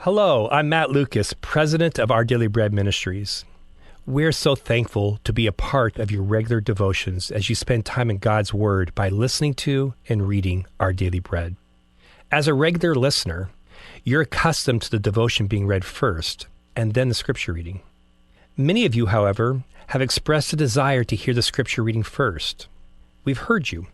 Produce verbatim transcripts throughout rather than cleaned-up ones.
Hello, I'm Matt Lucas, president of Our Daily Bread Ministries. We're so thankful to be a part of your regular devotions as you spend time in God's Word by listening to and reading Our Daily Bread. As a regular listener, you're accustomed to the devotion being read first and then the scripture reading. Many of you, however, have expressed a desire to hear the scripture reading first. We've heard you.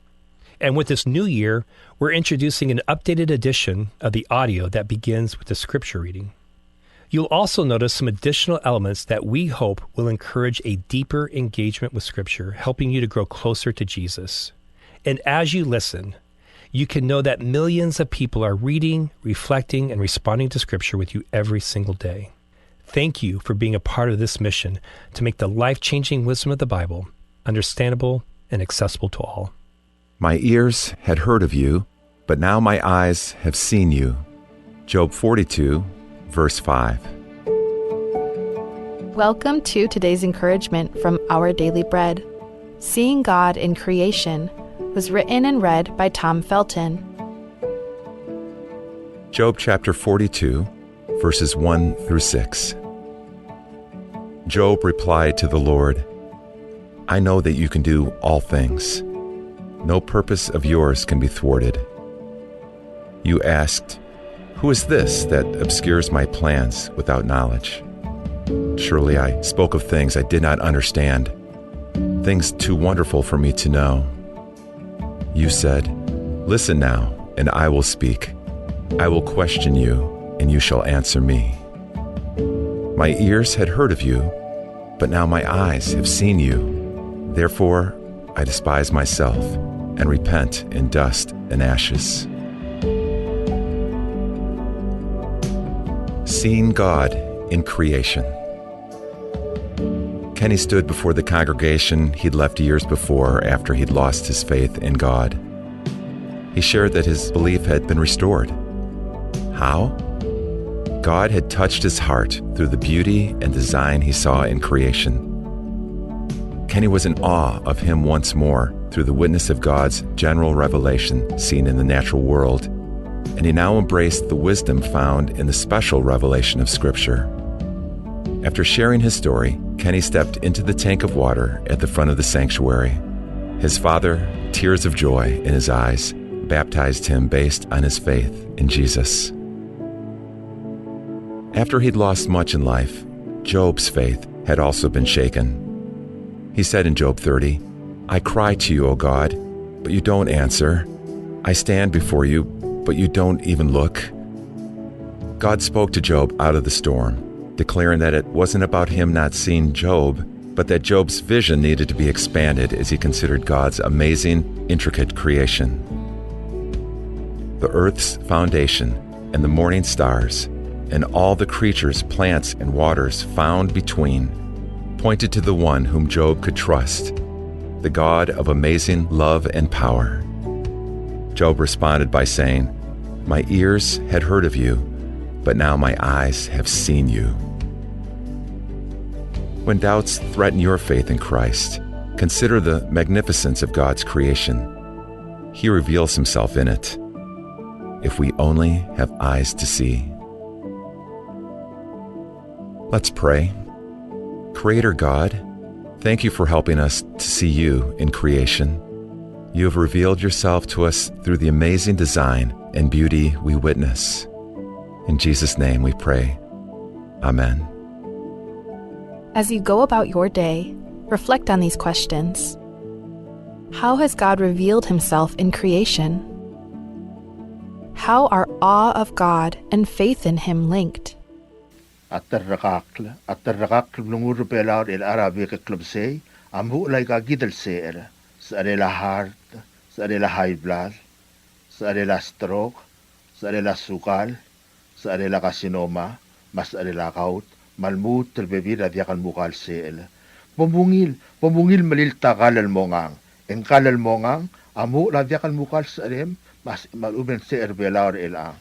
And with this new year, we're introducing an updated edition of the audio that begins with the scripture reading. You'll also notice some additional elements that we hope will encourage a deeper engagement with Scripture, helping you to grow closer to Jesus. And as you listen, you can know that millions of people are reading, reflecting, and responding to Scripture with you every single day. Thank you for being a part of this mission to make the life-changing wisdom of the Bible understandable and accessible to all. My ears had heard of you, but now my eyes have seen you. Job forty-two, verse five. Welcome to today's encouragement from Our Daily Bread. Seeing God in Creation was written and read by Tom Felton. Job chapter forty-two, verses one through six. Job replied to the Lord, "I know that you can do all things. No purpose of yours can be thwarted." You asked, "Who is this that obscures my plans without knowledge?" Surely I spoke of things I did not understand, things too wonderful for me to know. You said, "Listen now, and I will speak. I will question you, and you shall answer me." My ears had heard of you, but now my eyes have seen you. Therefore, I despise myself and repent in dust and ashes. Seeing God in Creation. Kenny stood before the congregation he'd left years before after he'd lost his faith in God. He shared that his belief had been restored. How? God had touched his heart through the beauty and design he saw in creation. Kenny was in awe of him once more through the witness of God's general revelation seen in the natural world, and he now embraced the wisdom found in the special revelation of Scripture. After sharing his story, Kenny stepped into the tank of water at the front of the sanctuary. His father, tears of joy in his eyes, baptized him based on his faith in Jesus. After he'd lost much in life, Job's faith had also been shaken. He said in Job thirty, "I cry to you, O God, but you don't answer. I stand before you, but you don't even look." God spoke to Job out of the storm, declaring that it wasn't about him not seeing Job, but that Job's vision needed to be expanded as he considered God's amazing, intricate creation. The earth's foundation and the morning stars, and all the creatures, plants, and waters found between, pointed to the one whom Job could trust, the God of amazing love and power. Job responded by saying, "My ears had heard of you, but now my eyes have seen you." When doubts threaten your faith in Christ, consider the magnificence of God's creation. He reveals himself in it. If we only have eyes to see. Let's pray. Creator God, thank you for helping us to see you in creation. You have revealed yourself to us through the amazing design and beauty we witness. In Jesus' name we pray. Amen. As you go about your day, reflect on these questions. How has God revealed himself in creation? How are awe of God and faith in him linked? A terrekakl, a terrekakl el blengur er Belau er chelecha er a bek el klebesei a uchul aika kid el secher, secher er a heart, secher er a high blood, secher er a stroke, secher er a sukal, secher er a carcinoma, me a secher er a gout, me a lmuut el bebil er a diak el mukal secher. Bo mungil, bo mungil melilt a kall el mongang, E ngka el mongang a muchel a diak el mukal secherem me a lechub e ng secher er Belau er chelechang.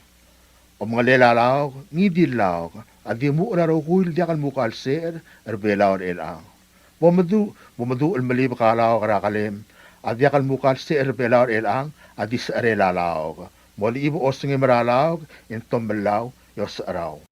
Omengelel a laok, ngii di el laok a di muchel a rokui el diak el mukal secher er Belau er chelechang. Bo meduch, bo meduch el melibek a laok er a kelem a diak el mukal secher er Belau er chelechang a di secherel a laok. Molechibek a osengem er a laok e ng tomellau e osecherau.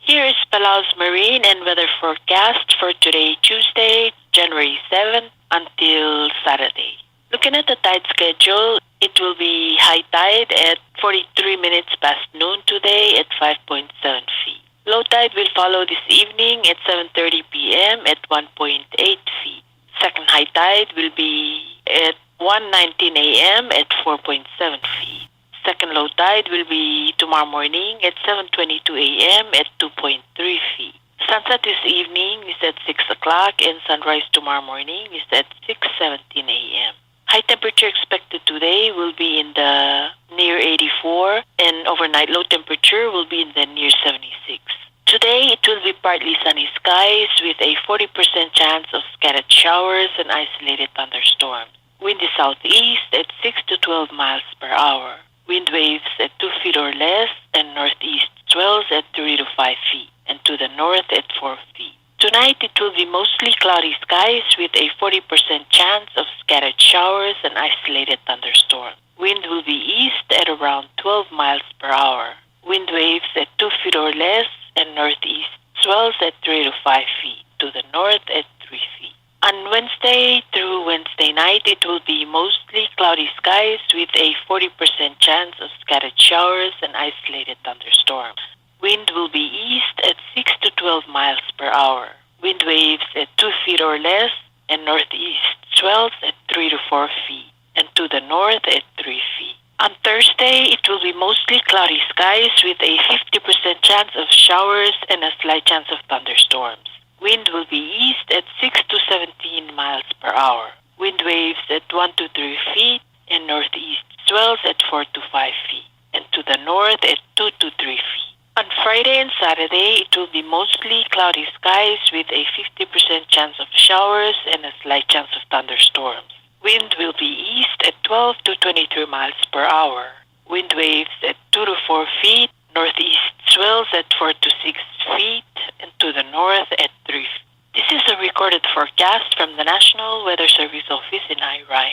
Here is Palau's marine and weather forecast for today, Tuesday, January seventh, until Saturday. Looking at the tide schedule, it will be high tide at forty-three minutes past noon today at five point seven feet. Low tide will follow this evening at seven thirty p m at one point eight feet. Second high tide will be at one nineteen a m at four point seven feet. Second low tide will be tomorrow morning at seven twenty-two a m at two point three feet. Sunset this evening is at six o'clock and sunrise tomorrow morning is at six seventeen a m. High temperature expected today will be in the near eighty-four, and overnight low temperature will be in the near seventy-six. Today, it will be partly sunny skies with a forty percent chance of scattered showers and isolated thunderstorms. Wind is southeast at six to twelve miles per hour. Wind waves at two feet or less, and northeast swells at three to five feet, and to the north at four feet. Tonight, it will be mostly cloudy skies with a forty percent chance of scattered showers and isolated thunderstorms. Wind will be east at around twelve miles per hour. Wind waves at two feet or less, and northeast swells at three to five feet, to the north at three feet. On Wednesday through Wednesday night, it will be mostly cloudy skies with a forty percent chance of scattered showers and isolated thunderstorms. Wind will be east at six to twelve miles per hour. Wind waves at two feet or less, and northeast swells at three to four feet, and to the north at three feet. On Thursday, it will be mostly cloudy skies with a fifty percent chance of showers and a slight chance of thunderstorms. Wind will be east at six to seventeen miles per hour. Wind waves at one to three feet, and northeast swells at four to five feet, and to the north at two to three feet. On Friday and Saturday, it will be mostly cloudy skies with a fifty percent chance of showers and a slight chance of thunderstorms. Wind will be east at twelve to twenty-three miles per hour. Wind waves at two to four feet, northeast swells at four to six feet, and to the north at three feet. This is a recorded forecast from the National Weather Service Office in Airai.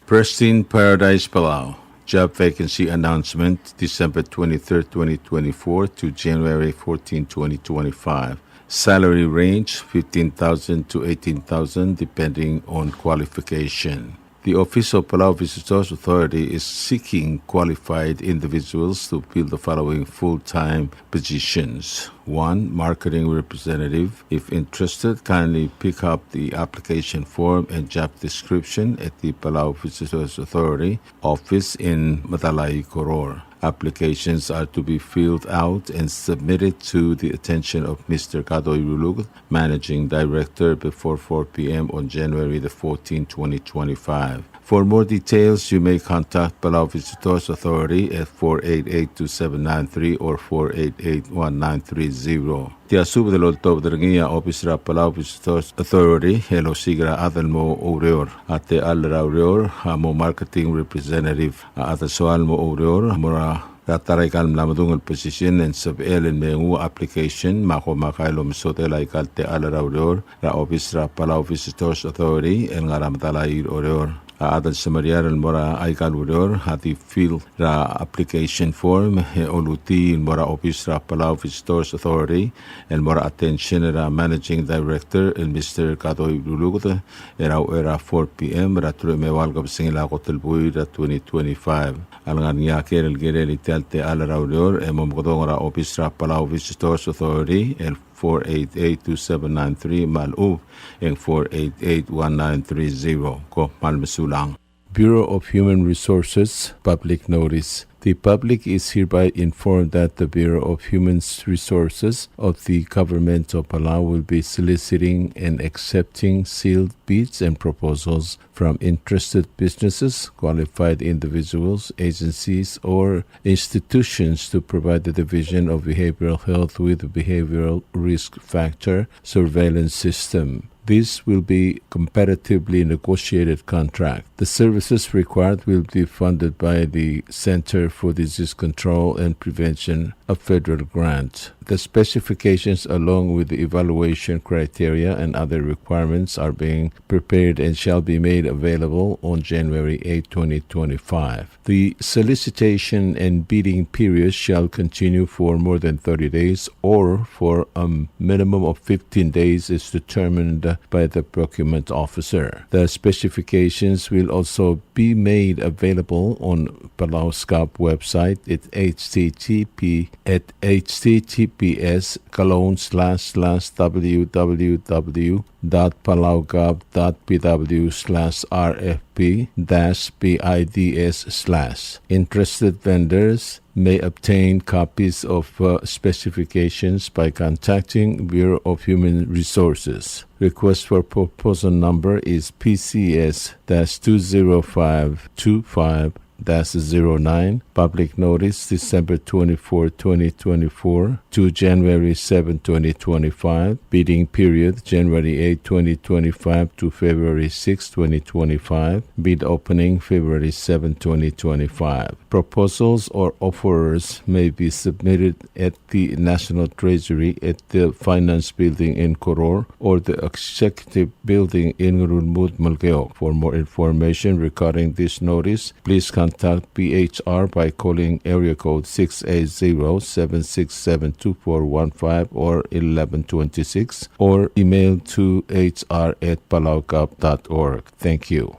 Pristine Paradise Palau. Job vacancy announcement, December twenty-third, twenty twenty-four to January fourteenth, twenty twenty-five. Salary range, fifteen thousand to eighteen thousand, depending on qualification. The Office of Palau Visitors Authority is seeking qualified individuals to fill the following full-time positions. One, marketing representative. If interested, kindly pick up the application form and job description at the Palau Visitors Authority office in Medalaii, Koror. Applications are to be filled out and submitted to the attention of Mister Kadoi Rulukt, Managing Director, before four p m on January the fourteenth, twenty twenty-five. For more details, you may contact Palau Visitors Authority at four eight eight two seven nine three or four eight eight one nine three zero. Tia subed el oltobed er ngii a Office er a Palau Visitors Authority el osiik er a chad el mo oureor. A techall er a ureor a mo marketing representative. A chad el soal el mo oureor a mo er a er a ta er aika el mla medung el position e ng sebechel el me nguu a application me a komakai el omesodel aika el techall er a ureor er a Office er a Palau Visitors Authority el ngar er a Medalaii er Oreor. A chad el semeriar el mo er aika el ureor a di fill er a application form e olutii el mo er a Office er a Palau Visitors Authority el mo er a attention er a Managing Director el Mister Kadoi Rulukt er a uchei er a four p m er a teruich me a eua el kebesengil a kot el buil er a twenty twenty-five. A lengar er ngii a ker el kirel tia el techall er a ureor e mo mekedong er a Office er a Palau Visitors Authority el four eight eight two seven nine three me a lechub e ng four eight eight one nine three zero. Kom kmal mesulang. Bureau of Human Resources public notice. The public is hereby informed that the Bureau of Human Resources of the Government of Palau will be soliciting and accepting sealed bids and proposals from interested businesses, qualified individuals, agencies, or institutions to provide the Division of Behavioral Health with behavioral risk factor surveillance system. This will be competitively negotiated contract. The services required will be funded by the Center for Disease Control and Prevention, a federal grant. The specifications, along with the evaluation criteria and other requirements, are being prepared and shall be made available on January eighth, twenty twenty-five. The solicitation and bidding period shall continue for more than thirty days or for a minimum of fifteen days is determined by the procurement officer. The specifications will also be made available on Palau's gov website at H T T P at H T T P S colon slash slash W W W dot palaugov dot P W slash R F P dash B I D S slash. Interested vendors may obtain copies of, uh, specifications by contacting Bureau of Human Resources. Request for proposal number is P C S dash two zero five two five dash zero nine. Public notice, December twenty-fourth, twenty twenty-four to January seventh, twenty twenty-five. Bidding period, January eighth, twenty twenty-five to February sixth, twenty twenty-five. Bid opening, February seventh, twenty twenty-five. Proposals or offers may be submitted at the National Treasury at the Finance Building in Koror or the Executive Building in Ngerulmud, Melekeok. For more information regarding this notice, please contact B H R by calling area code six eight zero, seven six seven, two four one five or eleven twenty-six or email to H R at palaugov dot org. Thank you.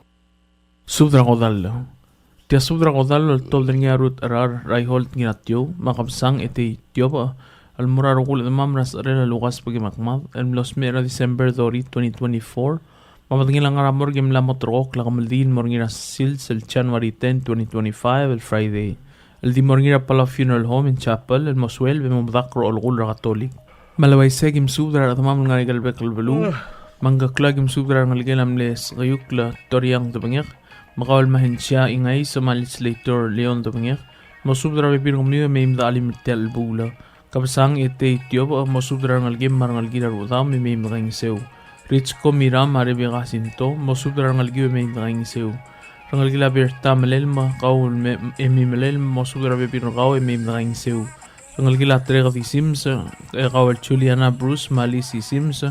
Subed er a kodall. Tia subed er a kodall el oltobed er ngii a Ruth Erar Reinhold Ngiratiou, me a Kebesang Etei Tiobech, el mo er a rokui el chedemam er a secherel a Lukas Bekemekmad, el mlo smecher er a December thirty, twenty twenty-four, me a bedengel a ngar er a morgue e mla mo terrekokl a kemeldiil el mo er ngii er a sils el January ten, twenty twenty-five, el Friday. El di mo er ngii er a Palau Funeral Home and Chapel, el mo sueleb e mo medakl er a olekull er a Katolik. Me a le uaisei e aki mesubed er a rechedemam el ngar er aika el bek el beluu. Me a Ngkeklau e aki mesubed er a rengelekel a mle Sekeiukl Toriang Tebengek, me kau el Mahensia Ingais me a Legislator Leon Tebengek, mosubed er a rebebil er kemiu e mei me dechelim er tia el chelebuul. Kebesang Etei Tiobech, mosubed er a rengelekem me a rengelekir a rudam e mei me dekaingeseu. Richko Miram me a Rebecca Sinto, mosubed er a rengelekiu e mei me dekaingeseu. Rengelekel a Berta Melelm, kau el me-, e mei Melelm, mosubed er a rebebil er kau e mei me dekaingeseu. Rengelekel a Treked Isims, e kau el Juliana Bruce me a Lisi Isims,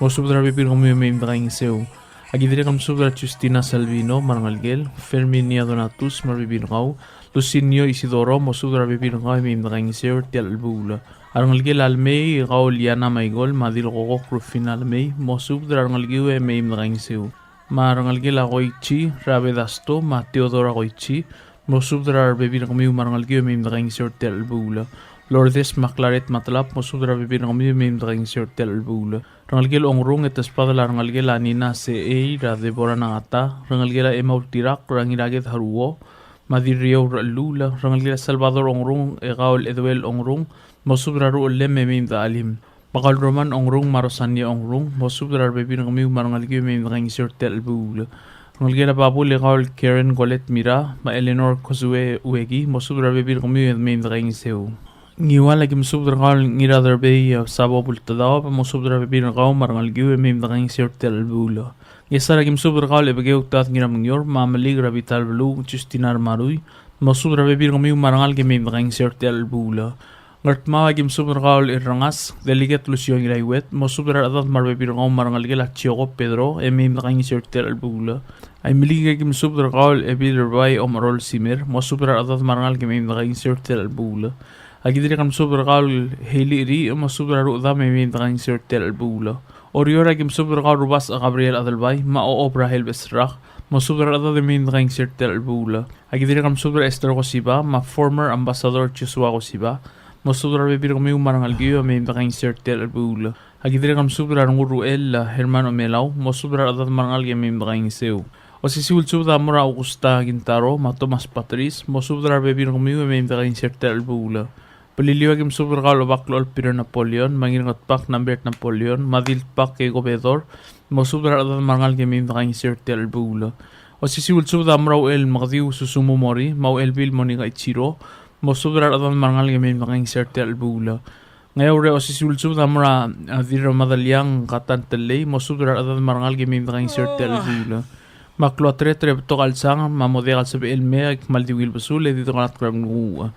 mosubed er a rebebil er kemiu e mei me dekaingeseu. Aki dirrek el mesubed er a Justina Salvino me a rengelekel, Ferminia Donatus me a rebebil er kau, Lucinio Isidoro, mosubed er a rebebil er kau e mei me dekaingeseu er tia el chelebuul. A rengelekel a Lemei, e kau el Liana Maikol me a Dilkokok Rufina Lemei, mosubed er a rengelekiu e mei me dekaingeseu. Me a rengelekel a Koichi, Rabedasto me a Teodora Koichi, mosubed er a rebebil er kemiu me a rengelekiu e mei me dekaingeseu er tia el chelebuul. Lourdes me a Claret Matlab, mosubed er a rebebil er kemiu e mei me dekaingeseu er tia el chelebuul. Rengelekel Ongrung e te sbadel a rengelekel a Nina Seei, er a Deborah Nangata, rengelekel a Emma Ultirakl, er a Ngiraked Haruo, me a Dirriou Rechelluul, rengelekel a Salvador Ongrung, e kau el Eduel Ongrung, mosubed er a ruchellem e mei me dechelim. Me kau el Roman Ongrung me a Rosania Ongrung, mosubed er a rebebil er kemiu me a rengelekiu e mei me dekaingeseu er tia el chelebuul. Rengelekel a Babul e kau el Karen Colette Mira, me a Eleanor Kozue Ueki, mosubed er a rebebil er kemiu e mei me dekaingeseu. Ngiual aki mesubed er kau el Ngiraderbei, e, Sabo Bultedaob, mosubed er a rebebil er kau me a rengelekiu e mei me dekaingeseu er tia el chelebuul. Ngchesar aki mesubed er kau el Ebekeu Tad Ngiramengior, me a Melik er a bita el beluu, Justina Remarui, mosubed er a rebebil er kemiu me a rengalek e mei me dekaingeseu er tia el chelebuul. Ngardmau aki mesubed er kau el Irrengas, Delegate Lucio Ngiraiuet, mosubed er a rechedad me a rebebil er kau me a rengelekel a Chioko Pedro, e mei me dekaingeseu er tia el chelebuul. Aimeliik aki mesubed er kau el Ebil er Bai Omerol Simer, mosubed er a rechedad me a rengalek e mei me dekaingeseu er tia el chelebuul. Aki dirrek el mesubed er kau el Heili Ri, mosubed er a ruchedam e mei me dekaingeseu er tia el chelebuul. Oreor aki mesubed er kau el Rubasech Gabriel Adelbai, me a Ochob er a Helbes Rak, mosubed er a rechedad e mei me dekaingeseu er tia el chelebuul. Aki dirrek el mesubed er a Esther Kosiba, me a former Ambassador Joshua Kosiba, mosubed er a rebebil er kemiu me a rengelekiu e mei me dekaingeseu er tia el chelebuul. Aki dirrek el mesubed er a Rengul Ruchel, e, Herman Omelau, mosubed er a rechedad me a rengalek e mei me dekaingeseu. Osisiu el subed a mo er a Augusta Kintaro, me a Thomas Patris, mosubed er a rebebil er kemiu e mei me dekaingeseu er tia el chelebuul. Beliliou aki mesubed er kau el Obak el Olbiil er a Napoleon, me a Ngirngetbak Nambert Napoleon, me a Diltbak Keiko Bedor, mosubed er a rechedad me a rengalek e mei me dekaingeseu er tia el chelebuul. Osisiu el subed a mo er a Uchel Mekediu Susumu Mori, me a Uchelbil Monika Ichiro, mosubed er a rechedad me a rengalek e mei me dekaingeseu er tia el chelebuul. Ngeaur e osisiu el subed a mo er a, a, Dirramadeliang Katan Tellei, mosubed er a rechedad me a rengalek e mei me dekaingeseu er tia el chelebuul. Me a klou a tereter e betok a chelsang, me a mo diak el sebechel el mei a kmal di ungil besul, e di dekelatk er a nglunguuch.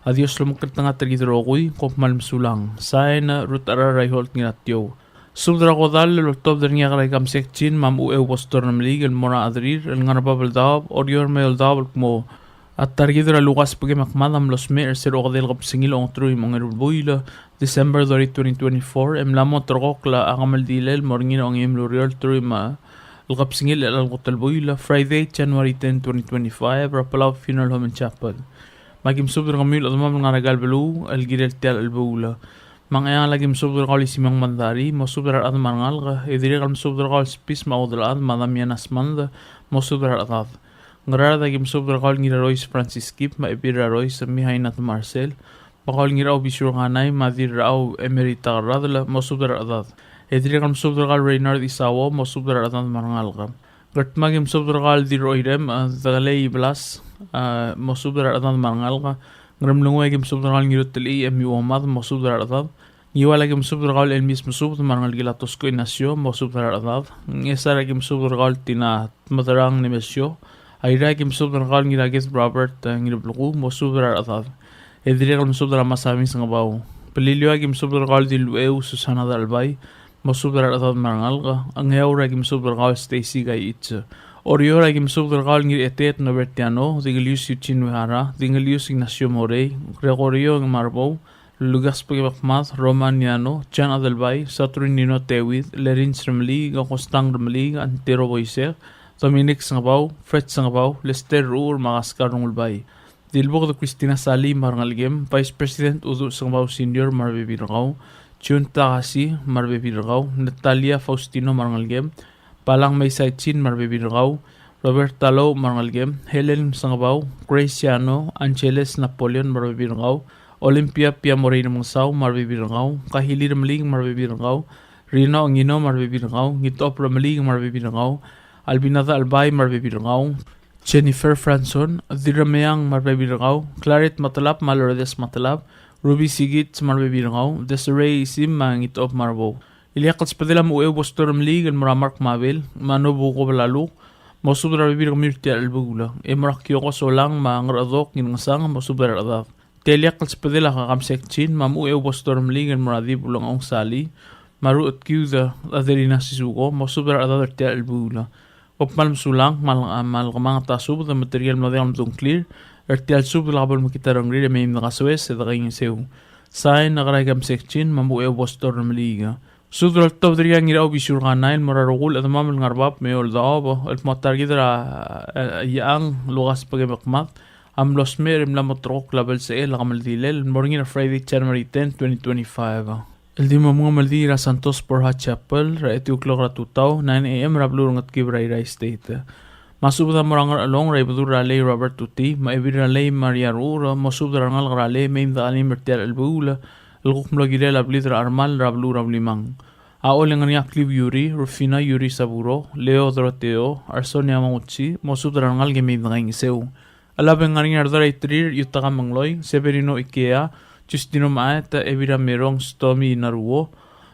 A Dios lomekngeltengat er kid el rokui, kom kmal mesulang. Sain, Ruth Arara Iholt Ngiratiou. Subed er a kodall el oltobed er ngii a Kerai Kamsek Chin me a Mucheu Bostor Remeliik el mo er a chederir el ngar er a bab el daob, Oreor me a eou el daob el kmo a ta er kid er a Lukas Bekem Akmad a mlo smecher er se er a okedei el kebesengil a ongeteruich me a ongeru el buil, December thirty, twenty twenty-four, e mla mo ulterekokl a kemeldilel el mo er ngii er a ongeim el ureor el teruich me a el kebesengil er chelecha el kot el buil, Friday, January ten, twenty twenty-five, er a Palau Funeral Home and Chapel. Me aki mesubed er kemiu el chedemam el ngar er aika el beluu el kirel tia el chelebuul. Me a Ngcheangel aki mesubed er kau el Isimang Mandari, mosubed er a rechad me a rengalek, e dirrek el mesubed er kau el Spis me a Uodelchad me a Damiana Smanda, mosubed er a rechedad. Ngaraard aki mesubed er kau el Ngirarois Francis Kip me a Ebil er a Rois Mihaina Marcel, me kau el Ngirau Bisiu Kanai me a Dirrau Emerita Kerradel, mosubed er a rechedad. E dirrek el mesubed er kau el Reynard Isao, mosubed er a rechedad me a rengalek. Ngardmau aki mesubed er kau el Dirroirem, a, Dekelei Blas, a, mosubed er a rechedad me a rengalek. Ngeremlengui aki mesubed er kau el Ngirutelchii Emi Uomad, mosubed er a rechedad. Ngiwal aki mesubed er kau el Elmis Mesubed me a rengelekel a Tosko Ignacio, mosubed er a rechedad. Ngchesar aki mesubed er kau el Tina Tmederang Nemesio. Airai aki mesubed er kau el Ngiraked Robert, e, Ngirbleku, mosubed er a rechedad. E dirrek el mesubed er a Masamis Ngebau. Beliliou aki mesubed er kau el Dilucheu Susana Dalbai, mosubed er a rechedad me a rengalek. Ngeaur aki mesubed er kau el Stacy Kaiich. Oreor aki mesubed er kau el Ngirchetet Nobertiano, Dingelius Eugene Uehara, Dingelius Ignacio Morei, Gregorio Marbou, Lukas Bekebekmad, Roman Yano, John Adelbai, Saturnino Tewid, Lerins Remeliik, Kostang Remeliik, Antero Boisek, Dominic Sengebau, Fred Sengebau, Lester Ruur, me a Kaskar Rungulbai. Dilboked Christina Salii me a rengelekem, Vice President Uduch Sengebau Senior me a rebebil er kau, June Takasi me a rebebil er kau, Natalia Faustino me a rengelekem, Balang Meisai Chin me a rebebil er kau, Robert Talo me a rengelekem, Helen Sengebau, Grace Yano, Angeles Napoleon me a rebebil er kau, Olympia Pia Morei Remengesau me a rebebil er kau, Kahili Remeliik me a rebebil er kau, Rino Ngino me a rebebil er kau, Ngitop Remeliik me a rebebil er kau, Albina Dalbai me a rebebil er kau, Jennifer Franson, Dirremeang me a rebebil er kau, Claret Matelab me a Lourdes Matelab, Ruby Sigit me a rebebil er kau, Desiree Isim me a Ngitop Marbou. Ileakl el subedel a Mucheu Bostor Remeliik el mo er a Mark Mabel, me a Nobuko Belaluk, mosubed er a rebebil er kemiu er tia el chelebuul. E mo er a Kioko Solang me a Ngerchedok Ngirngesang, mosubed er a rechedad. Tia ileakl el subedel a Kakamsek Chin me a Mucheu Bostor Remeliik el mo er a Dibulengchong Salii, me a Ruchetkiud Adelina Sisuko, mosubed er a rechedad er tia el chelebuul. Kom kmal mesulang, kmal, kmal kemanget a subed, me tirke el mlo diak el mdung a ngklir er tia el subed el kabo el mekngit a rengrir e mei me dekasoes e dekaingeseu. Sain, a Kerai Kamsek Chin me a Mucheu Bostor Remeliik. Subed el oltobed er ngii a Ngirau Bisiu er Kanai el mo er a rokui el chedemam el ngar er a bab me a eou el daob el kmo a ta er kid er a, e, Iechang Lukas Bekebekmad a mlo smecher e mla mo ulterekokl a belsechel a kemeldilel el mo er ngii er a Friday, January ten, twenty twenty-five. El di mo mengemeldiil er a Santos Borja Chapel er a etiu el klok er a tutau, nine A M, er a beluu er a Ngetkib er a Irrai State. Me a subed a mo er a Ngerchelong er a Ibedul er a Lei Robert Tutii me a Ebil er a Lei Maria Ruur, mosubed er a rengalek er a Lei e mei me dechelim er tia el chelebuul el kuk mlo kirel a blid er a Chermall er a beluu er a Ulimang. A Ollei e ng ngar er ngii a Kliu Yuri, Rufina Yuri Saburo, Leo Doroteo, Arsonia Manguchi, mosubed er a rengalek e mei me dekaingeseu. Chelab e ng ngar er ngii a Rdar a Iterir Yutaka Mengloi, Severino Ikea, Justino Maet, Evira Merong, Stomi Naruo,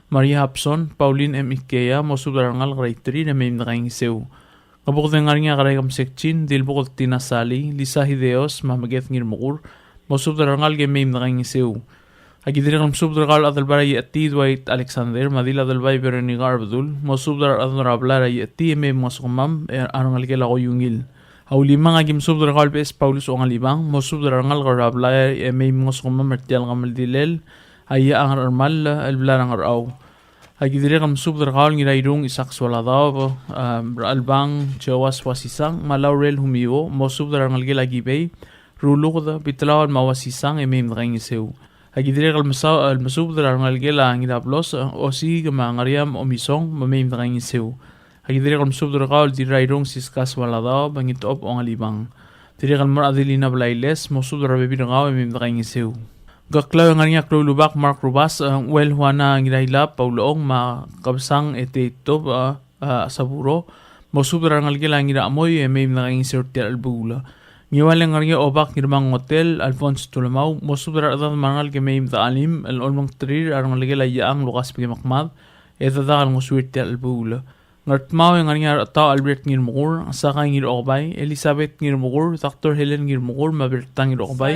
Maria Hapson, Pauline M. Ikea, mosubed er a rengalek er a Iterir e mei me dekaingeseu. Ngebuked e ng ngar er ngii a Kerai Kamsek Chin, Dilbuked Tina Salii, Lisa Hideos, me a Meked Ngirmekur, mosubed er a rengalek e mei me dekaingeseu. Aki dirrek el mesubed er kau el Adelbai er a Iechetii Dwight Alexander, me a Dil Adelbai Veronica Arbedul, mosubed er a rechedad er a blai er a Iechetii e mei mngesukemam, e a rengelekel a koiungil. A Ulimang aki mesubed er kau el Beches Paulus Ongalibang, mosubed er a rengalek er a blai e mei mngesukemam er tia el kemeldilel a Iechang er a Chermall el blai er a Ngerchau. Aki dirrek el mesubed er kau el Ngirairung Isaac Sualadaob, a, Rechelbang Joas Wasisang, me a Laurel Humio, mosubed er a rengelekel a Kibei, Ruluked, Bitlaol me a Wasisang e mei me dekaingeseu. Aki dirrek el mesa-, el mesubed er a rengelekel a Ngirablos, Osiik me a Ngeriam Omisong, me mei me dekaingeseu. Aki dirrek el mesubed er kau el Dirrairung Siska Sualadaob, Ngitop Ongalibang. Dirrek el mo er a Adelina Blailes, mosubed er a rebebil er kau e mei me dekaingeseu. Ngkeklau e ng ngar er ngii a Kloulubak Mark Rubas, e, Uel Juana Ngirailab, Paulong, me a Kebesang e Teitob, e, e, Saburo, mosubed er a rengelekel a Ngirachemoi e mei me dekaingeseu er tia el chelebuul. Ngiwal e ng ngar er ngii a Obak Ngirmang Ngotel, Alphonse Tulemau, mosubed er a rechedad me a rengalek e mei me de chelim el olmengterir a rengelekel a Iechang Lukas Bekemekmad, e dedak el ngosuir tia el chelebuul. Ngardmau e ng ngar er ngii a Rechetaoch Albert Ngirmekur, Sakai Ngirokebai, Elizabeth Ngirmekur, Doctor Helen Ngirmekur, me a Berta Ngirokebai,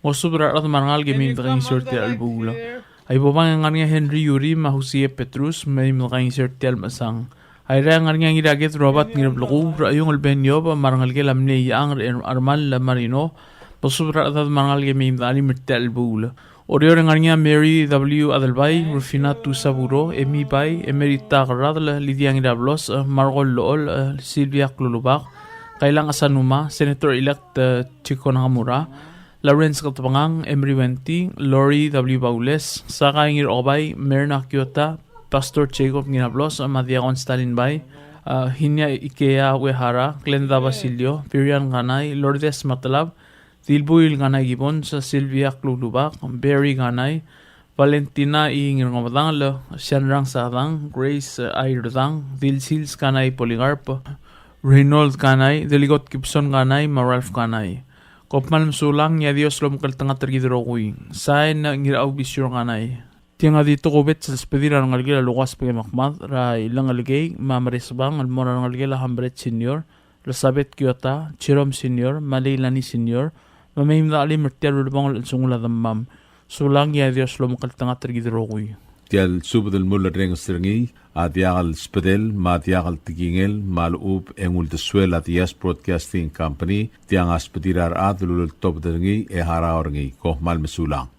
mosubed er a rechedad me a rengalek e mei me de kaingeseu er tia el chelebuul. A Ibobang e ng ngar er ngii a Henry Yuri me a Hosea Petrus, mei me de kaingeseu er tia el mechesang. A Irrai e ng ngar er ngii a Ngiraked Robert Ngirblekuu, Recheiungel Ben Yob, me a rengelekel a mle Iechang er a Armal Marino, mosubed er a rechedad me a rengalek e mei me de chelim er tia el chelebuul. Oreor e ng ngar er ngii a Mary W. Adelbai, Rufina Tusaburo, Emi Bai, Emerita Kerradel, Lydia Ngirablos, Margot Lool, Sylvia Klulubak, Kailang Asanuma, Senator-elect, eh, Chico Nakamura, Lawrence Ketebengang, Emery Wenti, Lori W. Baules, Sakai Ngirokebai, Merna Kiota, Pastor Jacob Ngirablos, me a Diakon Stalin Bai, eh, Hinia Ikea Uehara, Glenda Basilio, Virian Kanai, Lourdes Matelab, Dilbuil Kanai Gibbons, Sylvia Klulubak, Barry Kanai, Valentina I. Ngirngebedangel, Sianrang Sadang, Grace I. Rdang, Dilsils Kanai Polycarp, Reynold Kanai, Delikot Gibson Kanai, me a Ralph Kanai. Kom kmal mesulang, e a Dios lomekngeltengat er kid el rokui. Sain, Ngirau Bisior Kanai. Tiang a di tokubets el sbedir a rengelekel a Lukas Bekemekmad, er a Ilengelekei, me a Meresbang, el mo er a rengelekel a Hambret Senior, Elizabeth Kiota, Jerome Senior, me a Leilani Senior, me mei me de chelim er tia el ulebongel el chelsengul a demmam. Sulang, e a Dios lomekngeltengat er kid el rokui. Tia el subed el mulerrenges er ngii a diak el sbedel me a diak el tekingel me a lechub e ng uldesuel a Diaz Broadcasting Company, tiang a sbedir a rechad el uleltobed er ngii e harau er ngii. Kom kmal mesulang.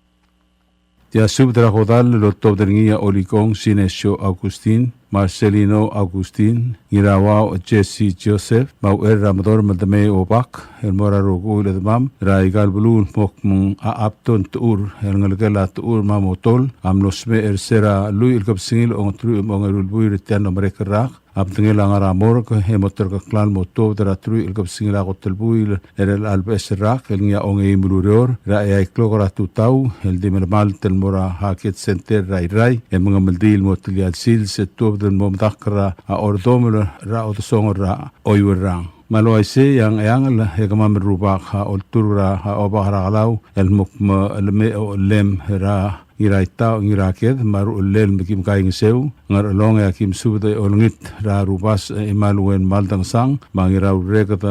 Tia subed er a kodall el oltobed er ngii a Olikong Sinesio Augustin, Marcelino Augustin, Ngirauau Jesse Joseph, me a Uchel er a Medorm el Demei Obak, el mo er a rokui el chedemam er aika el beluu el mo kmo ng a Abton Techur, el ngelekel a Techur me a Motol, a mlo smecher er se er a lluich el kebesengil a ongeteruich me a ongeru el buil er tia el mlo merek el rak, a bedengel a ngar er a morgue, e mo terkokl el mo tuobed er a teruich el kebesengil a kot el buil er chelecha el beches el rak, el ngii a ongeim el ureor, er a eai el klok er a tutau, el di melemalt el mo er a Hakiet Center er a Irrai, e mengemeldiil el mo tia el sils, e tuobed el mo medakl er a ordomel er a odesongel er a Oiuerrang. Me a le uaisei e a Ngcheangel e kemam el rubak a olturk er a Obak er a Kelau, el mo kmo ng mei a ochellem er a Ngiraitau, Ngiraked, me a Ruchellel me kim kaingeseu. Ngerchelong e a kim subed e olengit er a Rubas, e, Imal Uen Maldangesang, me a Ngiraurreked,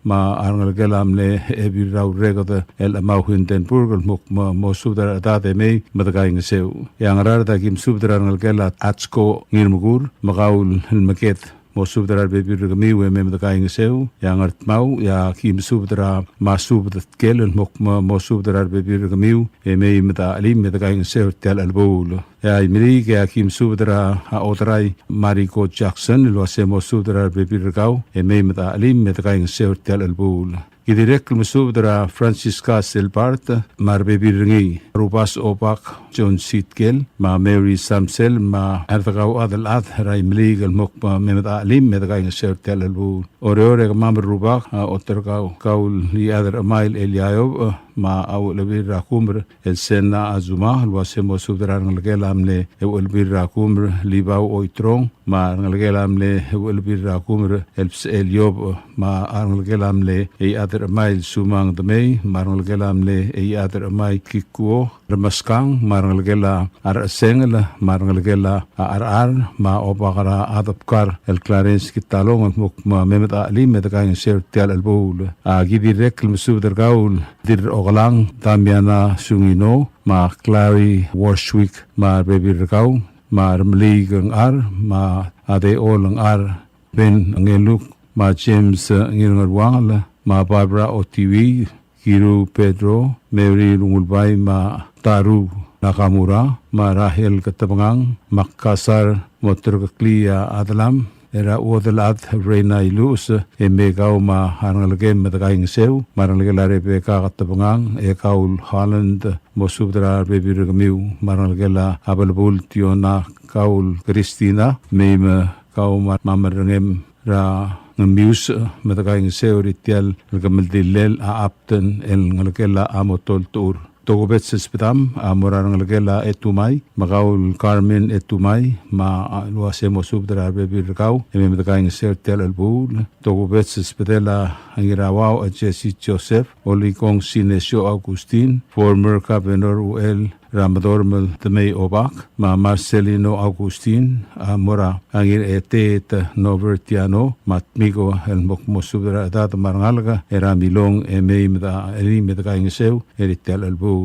me a rengelekel a mle Ebil er a Urreked el Chemau Hindenburg, el mo kmo mo subed er a rechedad e mei me de kaingeseu. E a Ngaraard e a kim subed er a rengelekel a Atsko Ngirmekur, me kau el Meked. Mo subed er a rebebil er kemiu e mei me de kaingeseu. E a Ngardmau e a kim subed er a Masubed Tkel el mo kmo mo subed er a rebebil er kemiu e mei me de chelim me de kaingeseu er tia el chelebuul. E a Imeliik e a kim subed er a Oderai Mariko Jackson el uase mo subed er a rebebil er kau e mei me de chelim me de kaingeseu er tia el chelebuul. Ki dirrek el mesubed er a Francisca Selbart me a rebebil er ngii, Rubas Obak John Sitkel, me a Mary Samsel, me a Erdekau Adelchad er a Imeliik el mo kmo me mei me de chelim me de kaingeseu er tia el chelebuul. Oreor e kemam el rubak a Oterkau, kau el Iechad er a Chemail Eliaiob, me a Uchelbil er a Kumer el Sena Azuma, el uase mo subed er a rengelekel a mle Uchelbil er a Kumer Libau Oitrong, me a rengelekel a mle Uchelbil er a Kumer el Bsechel Iob, me a rengelekel a mle Iechad er a Chemail Sumang Demei, me a rengelekel a mle Iechad er a Chemail Kikuo Remeskang, me a rengelekel a Rechesengel, me a rengelekel a Cherchar, me a Obak er a Adebkar el Clarence Kitalong, el mo kmo me mei me de chelim me de kaingeseu er tia el chelebuul. A ki dirrek el mesubed er kau el Dirrokelang Damiana Sungino, me a Clary Worswick, me a rebebil er kau, me a Remeliik Ngchar, me a Deol Ngchar, Ben Ngeluk, me a James, eh, Ngirngeruangel, me a Barbara Otiwii, Kiru Pedro, Mary Rungulbai, me a Taru Nakamura, me a Rahel Ketebengang, me a Kasar Moterkeklii a Adelam, er a Uodelchad Reina Iluches, e mei kau me a rengelekem me de kaingeseu, me a rengelekel a Rebecca Ketebengang, e kau el Holland, mo subed er a rebebil er kemiu, me a rengelekel a Belbul Tiona, kau el Christina, mei me kau me a, me a merengem er a Ngemius, me de kaingeseu er tia el kemeldillel a Apten el ngelekel a Motol Techur. Tokubets el sbedam a mo er a rengelekel a Etumai, me kau el Carmen Etumai, me a, a, el uase mo subed er a rebebil er kau e mei me dekaingeseu er tia el chelebuul. Tokubets el sbedel a Ngirauau a Jesse Joseph, Olikong Sinesio Augustin, former Governor Uchel er a Medorm el Demei Obak, me a Marcelino Augustin, a mo er a Ngirchetet Norbert Tiano, me a Tmiko el mo kmo subed er a chedad me a rengalek er a Milong e mei me de, e mei me dekaingeseu er tia el chelebuul.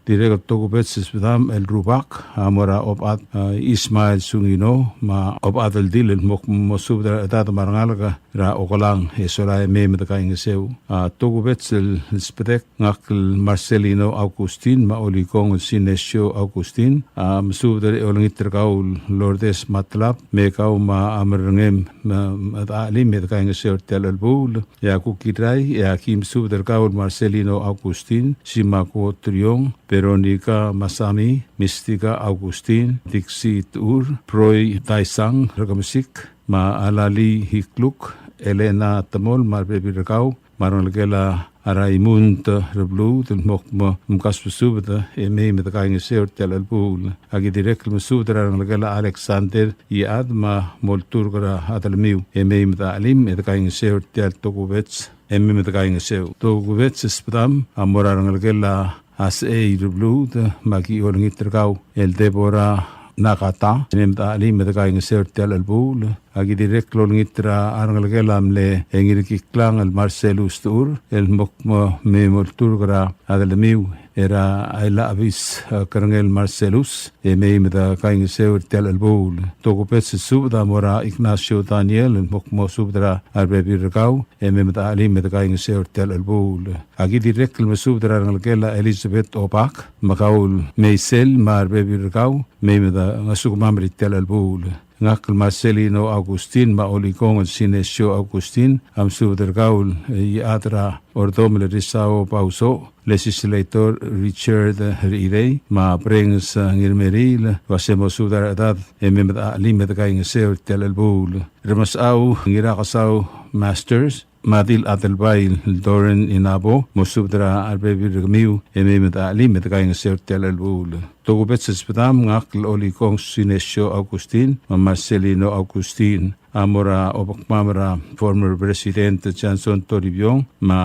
Dirrek el tokubets el sbedam el rubak a mo er a Obad, a, Ismael Sungino, me a Obad el Dil el mo kmo subed er a chedad me a rengalek er a Okelang e sola e mei me dekaingeseu. A, tokubets el sbedek ngak el Marcelino Augustin me a Olikong el Sinesio Augustin, a, mesubed er a olengit er kau el Lourdes Matlab, me kau me a merengem me, me de chelim e dekaingeseu er tia el chelebuul. E a kuk Irrai, e a ki mesubed er kau el Marcelino Augustin, Simako Triong, Veronica Masami, Mistika Augustin, Dixie Tur, Proi Taisang, Rekemesik, me a Alali Hikluk, Elena Temol, me a rebebil er kau, me a rengelekel a Raimund Rebluud, el mo kmo mkasbesubed e mei me dekaingeseu er tia el chelebuul. A ki dirrek el mesubed er a rengelekel a Alexander Iad me a Molturk er a Adelmiu, e mei me de chelim e dekaingeseu er tia el tokubets, e mei me dekaingeseu. Tokubets el sbedam a mo er a rengelekel a Asei Rebluud, me a ki olengit er kau el Deborah Nakata, e mei me de chelim e dekaingeseu er tia el chelebuul. A ki dirrek el olengit er a rengelekel a mle Ngirkiklang el Marcelus Tur, el mo kmo mei me olturk er a Adelmiu er a Ailabis, a, Kerengel Marcelus, e mei me dekaingeseu er tia el chelebuul. Tokubets el subed a mo er a Ignacio Daniel, el mo kmo subed er a rebebil er kau, e mei me de chelim e dekaingeseu er tia el chelebuul. A ki dirrek el mesubed er a rengelekel a Elizabeth Obak, me kau el Meisel me a rebebil er kau, mei me de ngesukemam er tia el chelebuul. Ngak el Marcelino Augustin me a Olikong el Sinesio Augustin, a mesubed er kau el, e, Iechad er a Ordomel Risao Bauso, Legislator Richard Rechirei, me a Prenges Ngirmeriil, el uase mo subed er a rechedad e mei me de chelim e dekaingeseu er tia el chelebuul. Remesechau Ngirakesau Masters, me a Dil Adelbai el Doren Inabo, mo subed er a rebebil er kemiu e mei me de chelim e dekaingeseu er tia el chelebuul. Tokubets el sbedam ngak el Olikong Sinesio Augustin me a Marcelino Augustin, a mo er a obekmam er a former President Johnson Toribiong, me